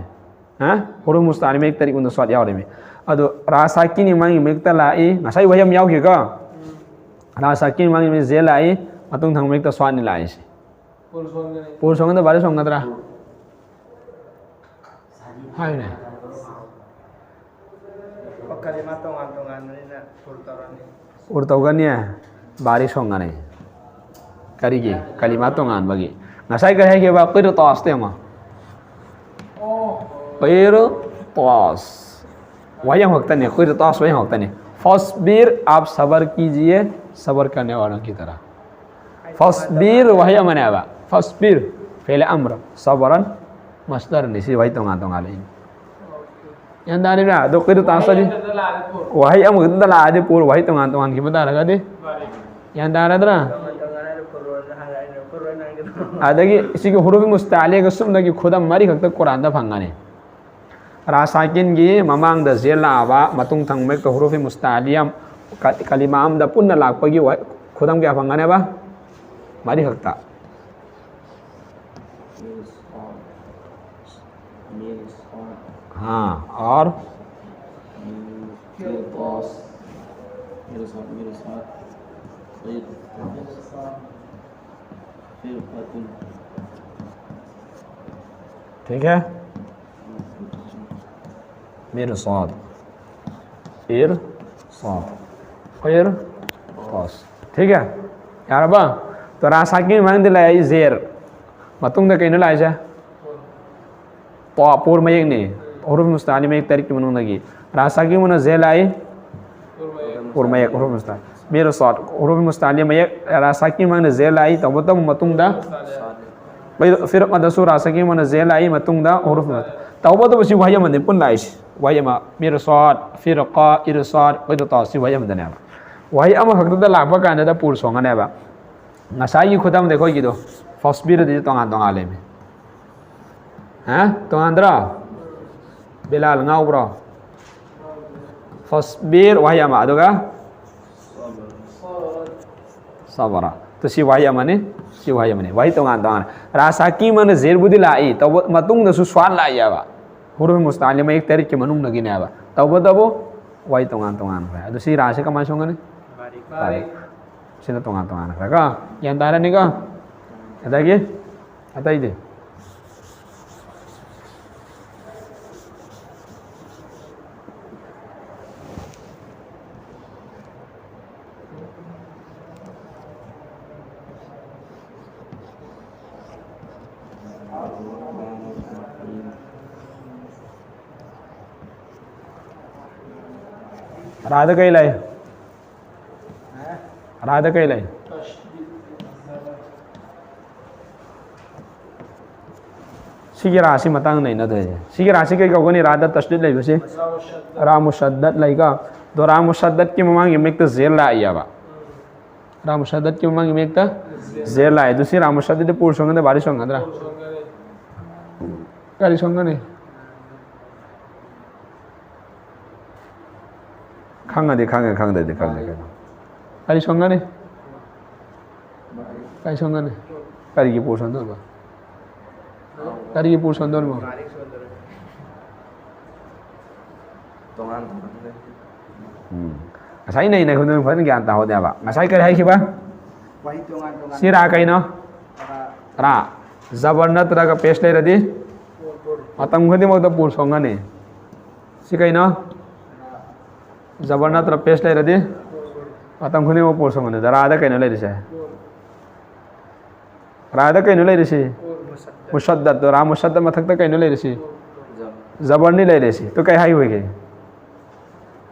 ꯍꯥ? ꯍꯨꯔꯨꯐ ꯃꯨꯁꯇꯥꯂꯤ ꯃꯌꯦꯛ ꯇꯔꯤꯛ ꯀꯨꯟꯗ ꯁ꯭ꯋꯥꯗ ꯌꯥꯎꯔꯤꯃꯤ꯫ ꯑꯗꯣ ꯔꯥ ꯁꯥꯀꯤꯟꯒꯤ ꯃꯃꯥꯡꯒꯤ ꯃꯌꯦꯛꯇ ꯂꯥꯛꯏ꯫ ꯉꯁꯥꯏ ꯋꯥꯍꯩ ꯑꯃ ꯌꯥꯎꯈꯤꯀꯣ꯫ ꯔꯥ ꯁꯥꯀꯤꯟ ꯃꯃꯥꯡꯒꯤ ꯖꯦ ꯂꯥꯛꯏ, ꯃꯇꯨꯡ ꯊꯪꯕ ꯃꯌꯦꯛꯇ ꯁ꯭ꯋꯥꯠꯅꯤ ꯂꯥꯛꯏꯁꯦ꯫ ꯄꯨꯔ ꯁꯣꯟꯒꯗ꯭ꯔꯥ ꯕꯥꯔꯤ ꯁꯣꯟꯒꯗ꯭ꯔꯥ? ꯍꯥꯏꯌꯨꯅꯦ꯫ ꯀꯂꯤꯃꯥ ꯇꯣꯉꯥꯟ ꯇꯣꯉꯥꯟꯕꯅꯤꯅ ꯄꯨꯔ ꯇꯧꯔꯅꯤ꯫ ꯄꯨꯔ ꯇꯧꯒꯅꯤ, ꯕꯥꯔꯤ ꯁꯣꯟꯒꯅꯤ꯫ ꯀꯔꯤꯒꯤ? ꯀꯂꯤꯃꯥ ꯇꯣꯉꯥꯟꯕꯒꯤ꯫ ꯉꯁꯥꯏ ꯀꯔꯤ ꯍꯥꯏꯈꯤꯕ? ꯀꯤꯔꯇꯥꯁꯇ ꯌꯦꯡꯉꯣ꯫ ꯀꯤꯔꯇꯥꯁ꯫ ꯋꯥꯍꯩ ꯑꯃꯈꯛꯇꯅꯦ, ꯀꯤꯔꯇꯥꯁ ꯋꯥꯍꯩ ꯑꯃꯈꯛꯇꯅꯦ꯫ ꯐꯁꯕꯤꯔ, ꯑꯥꯞ ꯁꯕꯔ ꯀꯤꯖꯤꯌꯦ, ꯁꯕꯔ ꯀꯔꯅꯦ ꯋꯥꯂꯣꯡ ꯀꯤ ꯇꯔꯍ꯫ ꯐꯁꯕꯤꯔ ꯋꯥꯍꯩ ꯑꯃꯅꯦꯕ꯫ ꯐꯁꯕꯤꯔ ꯐꯦꯂꯦ ꯑꯝꯔ, ꯁꯕꯔꯟ ꯃꯁꯗꯔꯅꯤ꯫ ꯁꯤ ꯋꯥꯍꯩ ꯇꯣꯉꯥꯟ ꯇꯣꯉꯥꯟ ꯂꯩꯅꯤ꯫ ꯒ꯭ꯌꯥꯟ ꯇꯥꯔꯤꯕ꯭ꯔꯥ? ꯑꯗꯣ ꯀꯩꯗꯣ ꯇꯥꯁꯇꯗꯤ ꯋꯥꯍꯩ ꯑꯃꯈꯛꯇ ꯂꯥꯛꯑꯗꯤ ꯄꯨꯔ ꯋꯥꯍꯩ ꯇꯣꯉꯥꯟ ꯇꯣꯉꯥꯟꯈꯤꯕ ꯇꯥꯔꯒꯗꯤ ꯒ꯭ꯌꯥꯟ ꯇꯥꯔꯗ꯭ꯔꯥ? ꯑꯗꯒꯤ ꯁꯤꯒꯤ ꯍꯨꯔꯨꯐ ꯃꯨꯁꯇꯥꯂꯤꯒ ꯁꯨꯞꯅꯒꯤ ꯈꯨꯗꯝ ꯃꯔꯤꯈꯛꯇ ꯀꯨꯔꯥꯟꯗ ꯐꯪꯒꯅꯤ꯫ ꯔꯥ ꯁꯥꯀꯤꯟꯒꯤ ꯃꯃꯥꯡꯗ ꯖꯦ ꯂꯥꯛꯑꯕ, ꯃꯇꯨꯡ ꯊꯪꯕ ꯃꯌꯦꯛꯇ ꯍꯨꯔꯨꯐꯤ ꯃꯨꯁꯇꯥꯂꯤꯌꯥ, ꯀ-, ꯀꯂꯤꯃꯥ ꯑꯃꯗ ꯄꯨꯟꯅ ꯂꯥꯛꯄꯒꯤ ꯋꯥ-, ꯈꯨꯗꯝ ꯀꯌꯥ ꯐꯪꯒꯅꯦꯕ? ꯃꯔꯤꯈꯛꯇ꯫ हाँ, और ठीक है, मेरे साथ। ꯏꯔ ꯁꯥꯠ꯫ ꯏꯔ ꯁꯥꯠ꯫ ठीक है? ꯌꯥꯔꯕ? ꯇꯣ ꯔꯥ ꯁꯥꯀꯤꯟ ꯃꯃꯥꯡꯗ ꯂꯥꯛꯏ ꯖꯦꯔ꯫ ꯃꯇꯨꯡꯗ ꯀꯩꯅꯣ ꯂꯥꯛꯏꯁꯦ? ꯇꯣ ꯄꯨꯔ ꯃꯌꯦꯛꯅꯤ꯫ ꯍꯨꯔꯨꯐ ꯃꯨꯁꯇꯥꯂꯤ ꯃꯌꯦꯛ ꯇꯔꯦꯠꯀꯤ ꯃꯅꯨꯡꯗꯒꯤ꯫ ꯔꯥ ꯁꯥꯀꯤꯟ ꯃꯅ ꯖꯦ ꯂꯥꯛꯏ꯫ ꯄꯨꯔ ꯃꯌꯦꯛ ꯍꯨꯔꯨꯐ ꯃꯨꯁꯇꯥꯂꯤ꯫ ꯃꯤꯔ ꯁꯥꯠ꯫ ꯍꯨꯔꯨꯐ ꯃꯨꯁꯇꯥꯂꯤ ꯃꯌꯦꯛ ꯔꯥ ꯁꯥꯀꯤꯟ ꯃꯃꯥꯡꯗ ꯖꯦ ꯂꯥꯛꯏ꯫ ꯇꯧꯕꯇꯕꯨ ꯃꯇꯨꯡꯗ ꯐꯤꯔ-, ꯐꯤꯔꯛ ꯑꯗꯁꯨ ꯔꯥ ꯁꯥꯀꯤꯟ ꯃꯅ ꯖꯦ ꯂꯥꯛꯏ꯫ ꯃꯇꯨꯡꯗ ꯍꯨꯔꯨꯐ ꯃꯨꯁꯇꯥꯂꯤ꯫ ꯇꯧꯕꯇꯕꯨ ꯁꯤ ꯋꯥꯍꯩ ꯑꯃꯅꯤ ꯄꯨꯟꯅ ꯂꯥꯛꯏꯁꯤ꯫ ꯋꯥꯍꯩ ꯑꯃ꯫ ꯃꯤꯔ ꯁꯥꯠ، ꯐꯤꯔꯀꯥ, ꯏꯔ ꯁꯥꯠ, ꯀꯩꯗꯣ ꯇꯥ ꯁꯤ ꯋꯥꯍꯩ ꯑꯃꯗꯅꯦꯕ꯫ ꯋꯥꯍꯩ ꯑꯃꯈꯛꯇꯗ ꯂꯥꯛꯄ ꯀꯥꯟꯗꯗ ꯄꯨꯔ ꯁꯣꯡꯒꯅꯦꯕ꯫ ꯉꯁꯥꯏꯒꯤ ꯈꯨꯗꯝꯗ ꯑꯩꯈꯣꯏꯒꯤꯗꯣ ꯐꯁꯕꯤꯔꯗꯤ ꯇꯣꯉꯥꯟ ꯇꯣꯉꯥꯟ ꯂꯩꯃꯤ꯫ ꯍꯥ? ꯇꯣꯉꯥꯟꯗ꯭ꯔꯣ? ꯕꯤꯂꯥꯜ ꯉꯥꯎꯕ꯭ꯔꯣ? ꯐꯁꯕꯤꯔ ꯋꯥꯍꯩ ꯑꯃ, ꯑꯗꯨꯒ ꯁꯕꯔ꯫ ꯇꯨ ꯁꯤ ꯋꯥꯍꯩ ꯑꯃꯅꯤ, ꯁꯤ ꯋꯥꯍꯩ ꯑꯃꯅꯤ꯫ ꯋꯥꯍꯩ ꯇꯣꯉꯥꯟ ꯇꯣꯉꯥꯟ꯫ ꯔꯥ ꯁꯥꯀꯤꯟ ꯃꯅ ꯖꯦꯔꯕꯨꯗꯤ ꯂꯥꯛꯏ, ꯇꯧꯕ ꯃꯇꯨꯡꯗꯁꯨ ꯁ꯭ꯋꯥꯠ ꯂꯥꯛꯏꯑꯕ꯫ ꯍꯨꯔꯨꯐ ꯃꯨꯁꯇꯥꯂꯤ ꯃꯌꯦꯛ ꯇꯔꯦꯠꯀꯤ ꯃꯅꯨꯡꯗꯒꯤꯅꯦꯕ꯫ ꯇꯧꯕꯇꯕꯨ ꯋꯥꯍꯩ ꯇꯣꯉꯥꯟ ꯇꯣꯉꯥꯟꯈ꯭ꯔꯦ꯫ ꯑꯗꯨ ꯁꯤ ꯔꯥꯁꯤ ꯀꯃꯥꯏꯅ ꯁꯣꯟꯒꯅꯤ? ꯕꯥꯔꯤꯛ꯫ ꯕꯥꯔꯤꯛ꯫ ꯁꯤꯅ ꯇꯣꯉꯥꯟ ꯇꯣꯉꯥꯟꯅ ꯈꯔ ꯀꯣ꯫ ꯒ꯭ꯌꯥꯟ ꯇꯥꯔꯅꯤꯀꯣ? ꯑꯗꯒꯤ ꯑꯇꯩꯗꯤ? ꯔꯥꯗ ꯀꯩ ꯂꯩ? ꯔꯥꯗ ꯀꯩ ꯂꯩ? ꯁꯤꯒꯤ ꯔꯥꯁꯤ ꯃꯇꯥꯡꯗ ꯑꯩꯅ ꯇꯧꯔꯤꯁꯦ꯫ ꯁꯤꯒꯤ ꯔꯥꯁꯤ ꯀꯩ ꯀꯧꯒꯅꯤ? ꯔꯥꯗ ꯇꯁꯗꯤꯗ ꯂꯩꯕꯁꯤ ꯔꯥ ꯃꯨꯁꯗꯗ ꯂꯩꯀꯣ꯫ ꯑꯗꯣ ꯔꯥ ꯃꯨꯁꯗꯗꯀꯤ ꯃꯃꯥꯡꯒꯤ ꯃꯌꯦꯛꯇ ꯖꯦꯔ ꯂꯥꯛꯏꯌꯦꯕ꯫ ꯔꯥ ꯃꯨꯁꯗꯗꯀꯤ ꯃꯃꯥꯡꯒꯤ ꯃꯌꯦꯛꯇ ꯖꯦꯔ ꯂꯥꯛꯑꯦ꯫ ꯑꯗꯨ ꯁꯤ ꯔꯥ ꯃꯨꯁꯗꯗꯗꯤ ꯄꯨꯔ ꯁꯣꯟꯒꯗ꯭ꯔꯥ ꯕꯥꯔꯤ ꯁꯣꯟꯒꯗ꯭ꯔꯥ? ꯀꯔꯤ ꯁꯣꯟꯒꯅꯤ? ꯈꯪꯉꯗꯤ ꯈꯪꯉꯦ, ꯈꯪꯗ꯭ꯔꯗꯤ ꯈꯪꯗꯦ ꯀꯩꯅꯣ꯫ ꯀꯔꯤ ꯁꯣꯟꯒꯅꯤ? ꯀꯔꯤ ꯁꯣꯟꯒꯅꯤ? ꯀꯔꯤꯒꯤ ꯄꯨꯔ ꯁꯣꯟꯗꯣꯏꯕ? ꯀꯔꯤꯒꯤ ꯄꯨꯔ ꯁꯣꯟꯗꯣꯏꯅꯣ? ꯇꯣꯉꯥꯟ ꯇꯣꯉꯥꯟꯅ ꯂꯩ꯫ ꯎꯝ꯫ ꯉꯁꯥꯏ ꯅꯩꯅ ꯈꯨꯗꯣꯡ ꯐꯖꯅ ꯒ꯭ꯌꯥꯟ ꯇꯥꯍꯧꯗꯦꯕ꯫ ꯉꯁꯥꯏ ꯀꯔꯤ ꯍꯥꯏꯈꯤꯕ? ꯋꯥꯍꯩ ꯇꯣꯉꯥꯟ ꯇꯣꯉꯥꯟ꯫ ꯁꯤ ꯔꯥ ꯀꯩꯅꯣ? ꯔꯥ꯫ ꯔꯥ꯫ ꯖꯕꯔ ꯅꯠꯇ꯭ꯔꯒ ꯄꯦꯁ ꯂꯩꯔꯗꯤ ꯃꯇꯝ ꯈꯨꯗꯤꯡꯃꯛꯇ ꯄꯨꯔ ꯁꯣꯟꯒꯅꯤ꯫ ꯁꯤ ꯀꯩꯅꯣ? ꯖꯕꯔ ꯅꯠꯇ꯭ꯔ ꯄꯦꯁ ꯂꯩꯔꯗꯤ ꯃꯇꯝ ꯈꯨꯗꯤꯡꯃꯛ ꯄꯨꯔ ꯁꯣꯟꯒꯅꯤ꯫ ꯔꯥꯗ ꯀꯩꯅꯣ ꯂꯩꯔꯤꯁꯦ? ꯔꯥꯗ ꯀꯩꯅꯣ ꯂꯩꯔꯤꯁꯤ? ꯃꯨꯁꯗꯗ꯫ ꯔꯥ ꯃꯨꯁꯗꯗ ꯃꯊꯛꯇ ꯀꯩꯅꯣ ꯂꯩꯔꯤꯁꯤ? ꯖꯕꯔꯅꯤ ꯂꯩꯔꯤꯁꯤ꯫ ꯇꯨ ꯀꯩ ꯍꯥꯏꯈꯤꯒꯦ?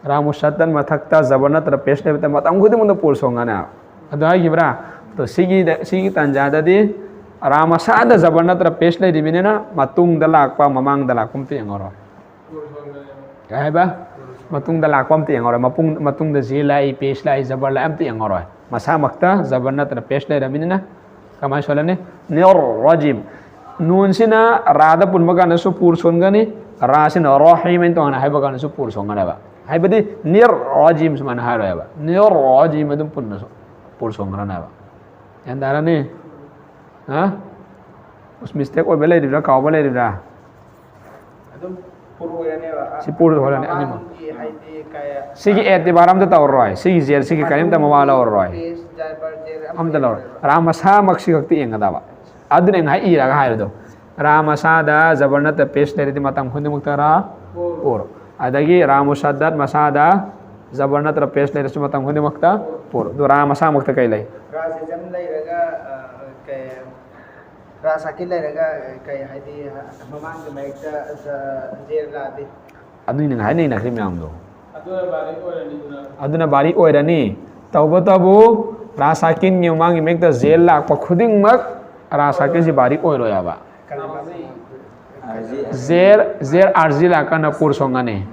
ꯔꯥ ꯃꯨꯁꯗꯗ ꯃꯊꯛꯇ ꯖꯕꯔ ꯅꯠꯇ꯭ꯔ ꯄꯦꯁ ꯂꯩꯕꯗ ꯃꯇꯝ ꯈꯨꯗꯤꯡꯃꯛꯇ ꯄꯨꯔ ꯁꯣꯟꯒꯅꯤ꯫ ꯑꯗꯨ ꯍꯥꯏꯈꯤꯕ꯭ꯔꯥ? ꯑꯗꯣ ꯁꯤꯒꯤꯗ, ꯁꯤꯒꯤ ꯇꯥꯟꯖꯥꯗꯗꯤ ꯔꯥ ꯃꯁꯥꯗ ꯖꯕꯔ ꯅꯠꯇ꯭ꯔ ꯄꯦꯁ ꯂꯩꯔꯤꯕꯅꯤꯅ ꯃꯇꯨꯡꯗ ꯂꯥꯛꯄ, ꯃꯃꯥꯡꯗ ꯂꯥꯛꯄ ꯑꯝꯇ ꯌꯦꯡꯉꯔꯣꯏ꯫ ꯀꯩ ꯍꯥꯏꯕ? ꯃꯇꯨꯡꯗ ꯂꯥꯛꯄ ꯑꯝꯇ ꯌꯦꯡꯉꯔꯣꯏ꯫ ꯃꯄꯨꯡ-, ꯃꯇꯨꯡꯗ ꯖꯦ ꯂꯥꯛꯏ, ꯄꯦꯁ ꯂꯥꯛꯏ, ꯖꯕꯔ ꯂꯥꯛꯏ ꯑꯝꯇ ꯌꯦꯡꯉꯔꯣꯏ꯫ ꯃꯁꯥꯃꯛꯇ ꯖꯕꯔ ꯅꯠꯇ꯭ꯔ ꯄꯦꯁ ꯂꯩꯔꯕꯅꯤꯅ ꯀꯃꯥꯏꯅ ꯁꯣꯜꯂꯅꯤ? ꯅꯤꯔ ꯔꯥꯖꯤꯝ꯫ ꯅꯨꯟꯁꯤꯅ ꯔꯥꯗ ꯄꯨꯟꯕ ꯀꯥꯟꯗꯁꯨ ꯄꯨꯔ ꯁꯣꯟꯒꯅꯤ, ꯔꯥꯁꯤꯅ ꯔꯥꯍꯤꯝ ꯍꯥꯏꯅ ꯇꯣꯉꯥꯟꯅ ꯍꯥꯏꯕ ꯀꯥꯟꯗꯁꯨ ꯄꯨꯔ ꯁꯣꯟꯒꯅꯦꯕ꯫ ꯍꯥꯏꯕꯗꯤ ꯅꯤꯔ ꯔꯥꯖꯤꯝ ꯁꯨꯃꯥꯏꯅ ꯍꯥꯏꯔꯣꯏꯕ꯫ ꯅꯤꯔ ꯔꯥꯖꯤꯝ ꯑꯗꯨꯝ ꯄꯨꯟꯅꯁꯨ ꯄꯨꯔ ꯁꯣꯟꯒꯅꯦꯕ꯫ ꯒ꯭ꯌꯥꯟ ꯇꯥꯔꯅꯤ? ꯍꯥ? ꯑꯁ, ꯃꯤꯁꯇꯦꯛ ꯑꯣꯏꯕ ꯂꯩꯔꯤꯕ꯭ꯔꯥ, ꯀꯥꯎꯕ ꯂꯩꯔꯤꯕ꯭ꯔꯥ? ꯑꯗꯨꯝ ꯄꯨꯔ ꯑꯣꯏꯔꯅꯦꯕ꯫ ꯁꯤ ꯄꯨꯔ ꯑꯣꯏꯔꯅꯤ, ꯑꯅꯤꯃꯛ꯫ ꯃꯃꯥꯡꯒꯤ ꯍꯥꯏꯗꯤ ꯀꯩ-, ꯁꯤꯒꯤ ꯑꯦꯇꯤꯕꯥꯔ ꯑꯝꯇ ꯇꯧꯔꯔꯣꯏ꯫ ꯁꯤꯒꯤ ꯖꯦꯔ ꯁꯤꯒꯤ ꯀꯔꯤꯝꯇ ꯃꯋꯥ ꯂꯧꯔꯔꯣꯏ꯫ ꯄꯦꯁ ꯑꯝꯇ ꯂꯧꯔꯣ꯫ ꯔꯥ ꯃꯁꯥꯃꯛꯁꯤ ꯈꯛꯇ ꯌꯦꯡꯒꯗꯕ꯫ ꯑꯗꯨꯅꯦ ꯉꯥꯏꯍꯥꯛ ꯏꯔꯒ ꯍꯥꯏꯕꯗꯣ꯫ ꯔꯥ ꯃꯁꯥꯗ ꯖꯕꯔ ꯅꯠꯇ ꯄꯦꯁ ꯂꯩꯔꯗꯤ ꯃꯇꯝ ꯈꯨꯗꯤꯡꯃꯛꯇ ꯔꯥ ꯑꯣꯔ꯫ ꯑꯗꯒꯤ ꯔꯥ ꯃꯨꯁꯗꯠ ꯃꯁꯥꯗ ꯖꯕꯔ ꯅꯠꯇ꯭ꯔ ꯄꯦꯁ ꯂꯩꯔꯁꯨ ꯃꯇꯝ ꯈꯨꯗꯤꯡꯃꯛꯇ ꯑꯣꯔ꯫ ꯑꯗꯨ ꯔꯥ ꯃꯁꯥꯃꯛꯇ ꯀꯩ ꯂꯩ? ꯔꯥ ꯖꯖꯝ ꯂꯩꯔꯒ, ꯑ, ꯀꯩ, ꯔꯥ ꯁꯥꯀꯤꯟ ꯂꯩꯔꯒ, ꯀꯩ ꯍꯥꯏꯗꯤ, ꯃꯃꯥꯡꯒꯤ ꯃꯌꯦꯛꯇ ꯖ-, ꯖꯦꯔ ꯂꯥꯛꯑꯗꯤ? ꯑꯗꯨꯅꯤꯅ ꯍꯥꯏꯅꯩꯅꯈ꯭ꯔꯤ ꯃꯌꯥꯝꯗꯣ꯫ ꯑꯗꯨꯅ ꯕꯥꯔꯤꯛ ꯑꯣꯏꯔꯅꯤ꯫ ꯇꯧꯕꯇꯕꯨ ꯔꯥ ꯁꯥꯀꯤꯟꯒꯤ ꯃꯃꯥꯡꯒꯤ ꯃꯌꯦꯛꯇ ꯖꯦꯔ ꯂꯥꯛꯄ ꯈꯨꯗꯤꯡꯃꯛ ꯔꯥ ꯁꯥꯀꯤꯟꯁꯤ ꯕꯥꯔꯤꯛ ꯑꯣꯏꯔꯣꯏ ꯍꯥꯏꯕ꯫ ꯖꯦꯔ, ꯖꯦꯔ ꯑꯥꯔꯖꯤ ꯂꯥꯛꯀꯥꯟꯗ ꯄꯨꯔ ꯁꯣꯟꯒꯅꯤ꯫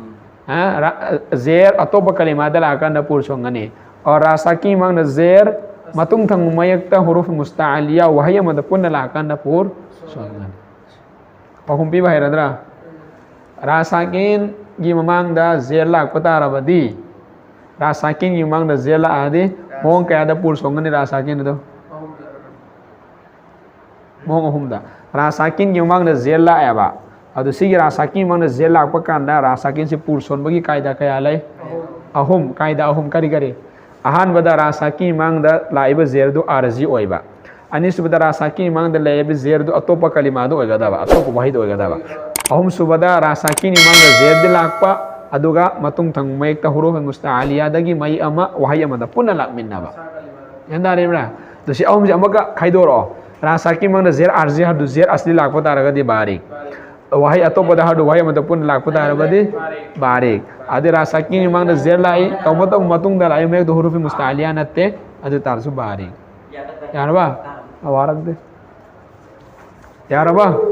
ꯑ, ꯔꯥ-, ꯖꯦꯔ ꯑꯇꯣꯞꯄ ꯀꯂꯤꯃꯥꯗ ꯂꯥꯛꯀꯥꯟꯗ ꯄꯨꯔ ꯁꯣꯟꯒꯅꯤ꯫ ꯑꯣ, ꯔꯥ ꯁꯥꯀꯤꯟ ꯃꯃꯥꯡꯗ ꯖꯦꯔ, ꯃꯇꯨꯡ ꯊꯪꯕ ꯃꯌꯦꯛꯇ ꯍꯨꯔꯨꯐ ꯃꯨꯁꯇꯥꯂꯤꯌꯥ ꯋꯥꯍꯩ ꯑꯃꯗ ꯄꯨꯟꯅ ꯂꯥꯛꯀꯥꯟꯗ ꯄꯨꯔ ꯁꯣꯟꯒꯅꯤ꯫ ꯄꯥꯎꯈꯨꯝ ꯄꯤꯕ ꯍꯩꯔꯗ꯭ꯔꯥ? ꯔꯥ ꯁꯥꯀꯤꯟꯒꯤ ꯃꯃꯥꯡꯗ ꯖꯦꯔ ꯂꯥꯛꯄ ꯇꯥꯔꯕꯗꯤ, ꯔꯥ ꯁꯥꯀꯤꯟꯒꯤ ꯃꯃꯥꯡꯗ ꯖꯦꯔ ꯂꯥꯛꯑꯗꯤ ꯃꯑꯣꯡ ꯀꯌꯥꯗ ꯄꯨꯔ ꯁꯣꯟꯒꯅꯤ ꯔꯥ ꯁꯥꯀꯤꯟ ꯑꯗꯣ? ꯃꯑꯣꯡ ꯑꯍꯨꯝꯗ꯫ ꯔꯥ ꯁꯥꯀꯤꯟꯒꯤ ꯃꯃꯥꯡꯗ ꯖꯦꯔ ꯂꯥꯛꯑꯦꯕ꯫ ꯑꯗꯨ ꯁꯤꯒꯤ ꯔꯥ ꯁꯥꯀꯤꯟꯒꯤ ꯃꯃꯥꯡꯗ ꯖꯦꯔ ꯂꯥꯛꯄ ꯀꯥꯟꯗ ꯔꯥ ꯁꯥꯀꯤꯟꯁꯤ ꯄꯨꯔ ꯁꯣꯟꯕꯒꯤ ꯀꯥꯏꯗ ꯀꯌꯥ ꯂꯩ? ꯑꯍꯨꯝ꯫ ꯀꯥꯏꯗ ꯑꯍꯨꯝ? ꯀꯔꯤ ꯀꯔꯤ? ꯑꯍꯥꯟꯕꯗ ꯔꯥ ꯁꯥꯀꯤꯟꯒꯤ ꯃꯃꯥꯡꯗ ꯂꯥꯛꯏꯕ ꯖꯦꯔꯗꯨ ꯑꯥꯔꯖꯤ ꯑꯣꯏꯕ꯫ ꯑꯅꯤꯁꯨꯕꯗ ꯔꯥ ꯁꯥꯀꯤꯟꯒꯤ ꯃꯃꯥꯡꯗ ꯂꯩꯔꯤꯕ ꯖꯦꯔꯗꯨ ꯑꯇꯣꯞꯄ ꯀꯂꯤꯃꯥꯗꯨ ꯑꯣꯏꯒꯗꯕ, ꯑꯇꯣꯞꯄ ꯋꯥꯍꯩꯗꯨ ꯑꯣꯏꯒꯗꯕ꯫ ꯑꯍꯨꯝꯁꯨꯕꯗ ꯔꯥ ꯁꯥꯀꯤꯟꯒꯤ ꯃꯃꯥꯡꯗ ꯖꯦꯔꯗꯤ ꯂꯥꯛꯄ, ꯑꯗꯨꯒ ꯃꯇꯨꯡ ꯊꯪꯕ ꯃꯌꯦꯛꯇ ꯍꯨꯔꯨꯐ ꯃꯨꯁꯇꯥꯂꯤꯌꯥꯗꯒꯤ ꯃꯌꯦꯛ ꯑꯃ, ꯋꯥꯍꯩ ꯑꯃꯗ ꯄꯨꯟꯅ ꯂꯥꯛꯃꯤꯟꯅꯕ꯫ ꯒ꯭ꯌꯥꯟ ꯇꯥꯔꯤꯕ꯭ꯔꯥ? ꯑꯗꯣ ꯁꯤ ꯑꯍꯨꯝꯁꯦ ꯑꯃꯨꯛꯀ ꯈꯥꯏꯗꯣꯔꯛꯑꯣ꯫ ꯔꯥ ꯁꯥꯀꯤꯟ ꯃꯃꯥꯡꯗ ꯖꯦꯔ ꯑꯥꯔꯖꯤ ꯍꯥꯏꯕꯗꯨ ꯖꯦꯔ ꯑꯁꯂꯤ ꯂꯥꯛꯄ ꯇꯥꯔꯒꯗꯤ ꯕꯥꯔꯤꯛ꯫ ꯋꯥꯍꯩ ꯑꯇꯣꯞꯄꯗ ꯍꯥꯏꯕꯗꯨ ꯋꯥꯍꯩ ꯑꯃꯗ ꯄꯨꯟꯅ ꯂꯥꯛꯄ ꯇꯥꯔꯕꯗꯤ ꯕꯥꯔꯤꯛ꯫ ꯑꯗꯩ ꯔꯥ ꯁꯥꯀꯤꯟꯒꯤ ꯃꯃꯥꯡꯗ ꯖꯦꯔ ꯂꯥꯛꯏ, ꯇꯧꯕꯇꯕꯨ ꯃꯇꯨꯡꯗ ꯂꯥꯛꯏ ꯃꯌꯦꯛꯇꯣ ꯍꯨꯔꯨꯐꯤ ꯃꯨꯁꯇꯥꯂꯤꯌꯥ ꯅꯠꯇꯦ, ꯑꯗꯨ ꯇꯥꯔꯁꯨ ꯕꯥꯔꯤꯛ꯫ ꯌꯥꯔꯕ? ꯑ, ꯋꯥꯔꯛꯇꯦ꯫ ꯌꯥꯔꯕ?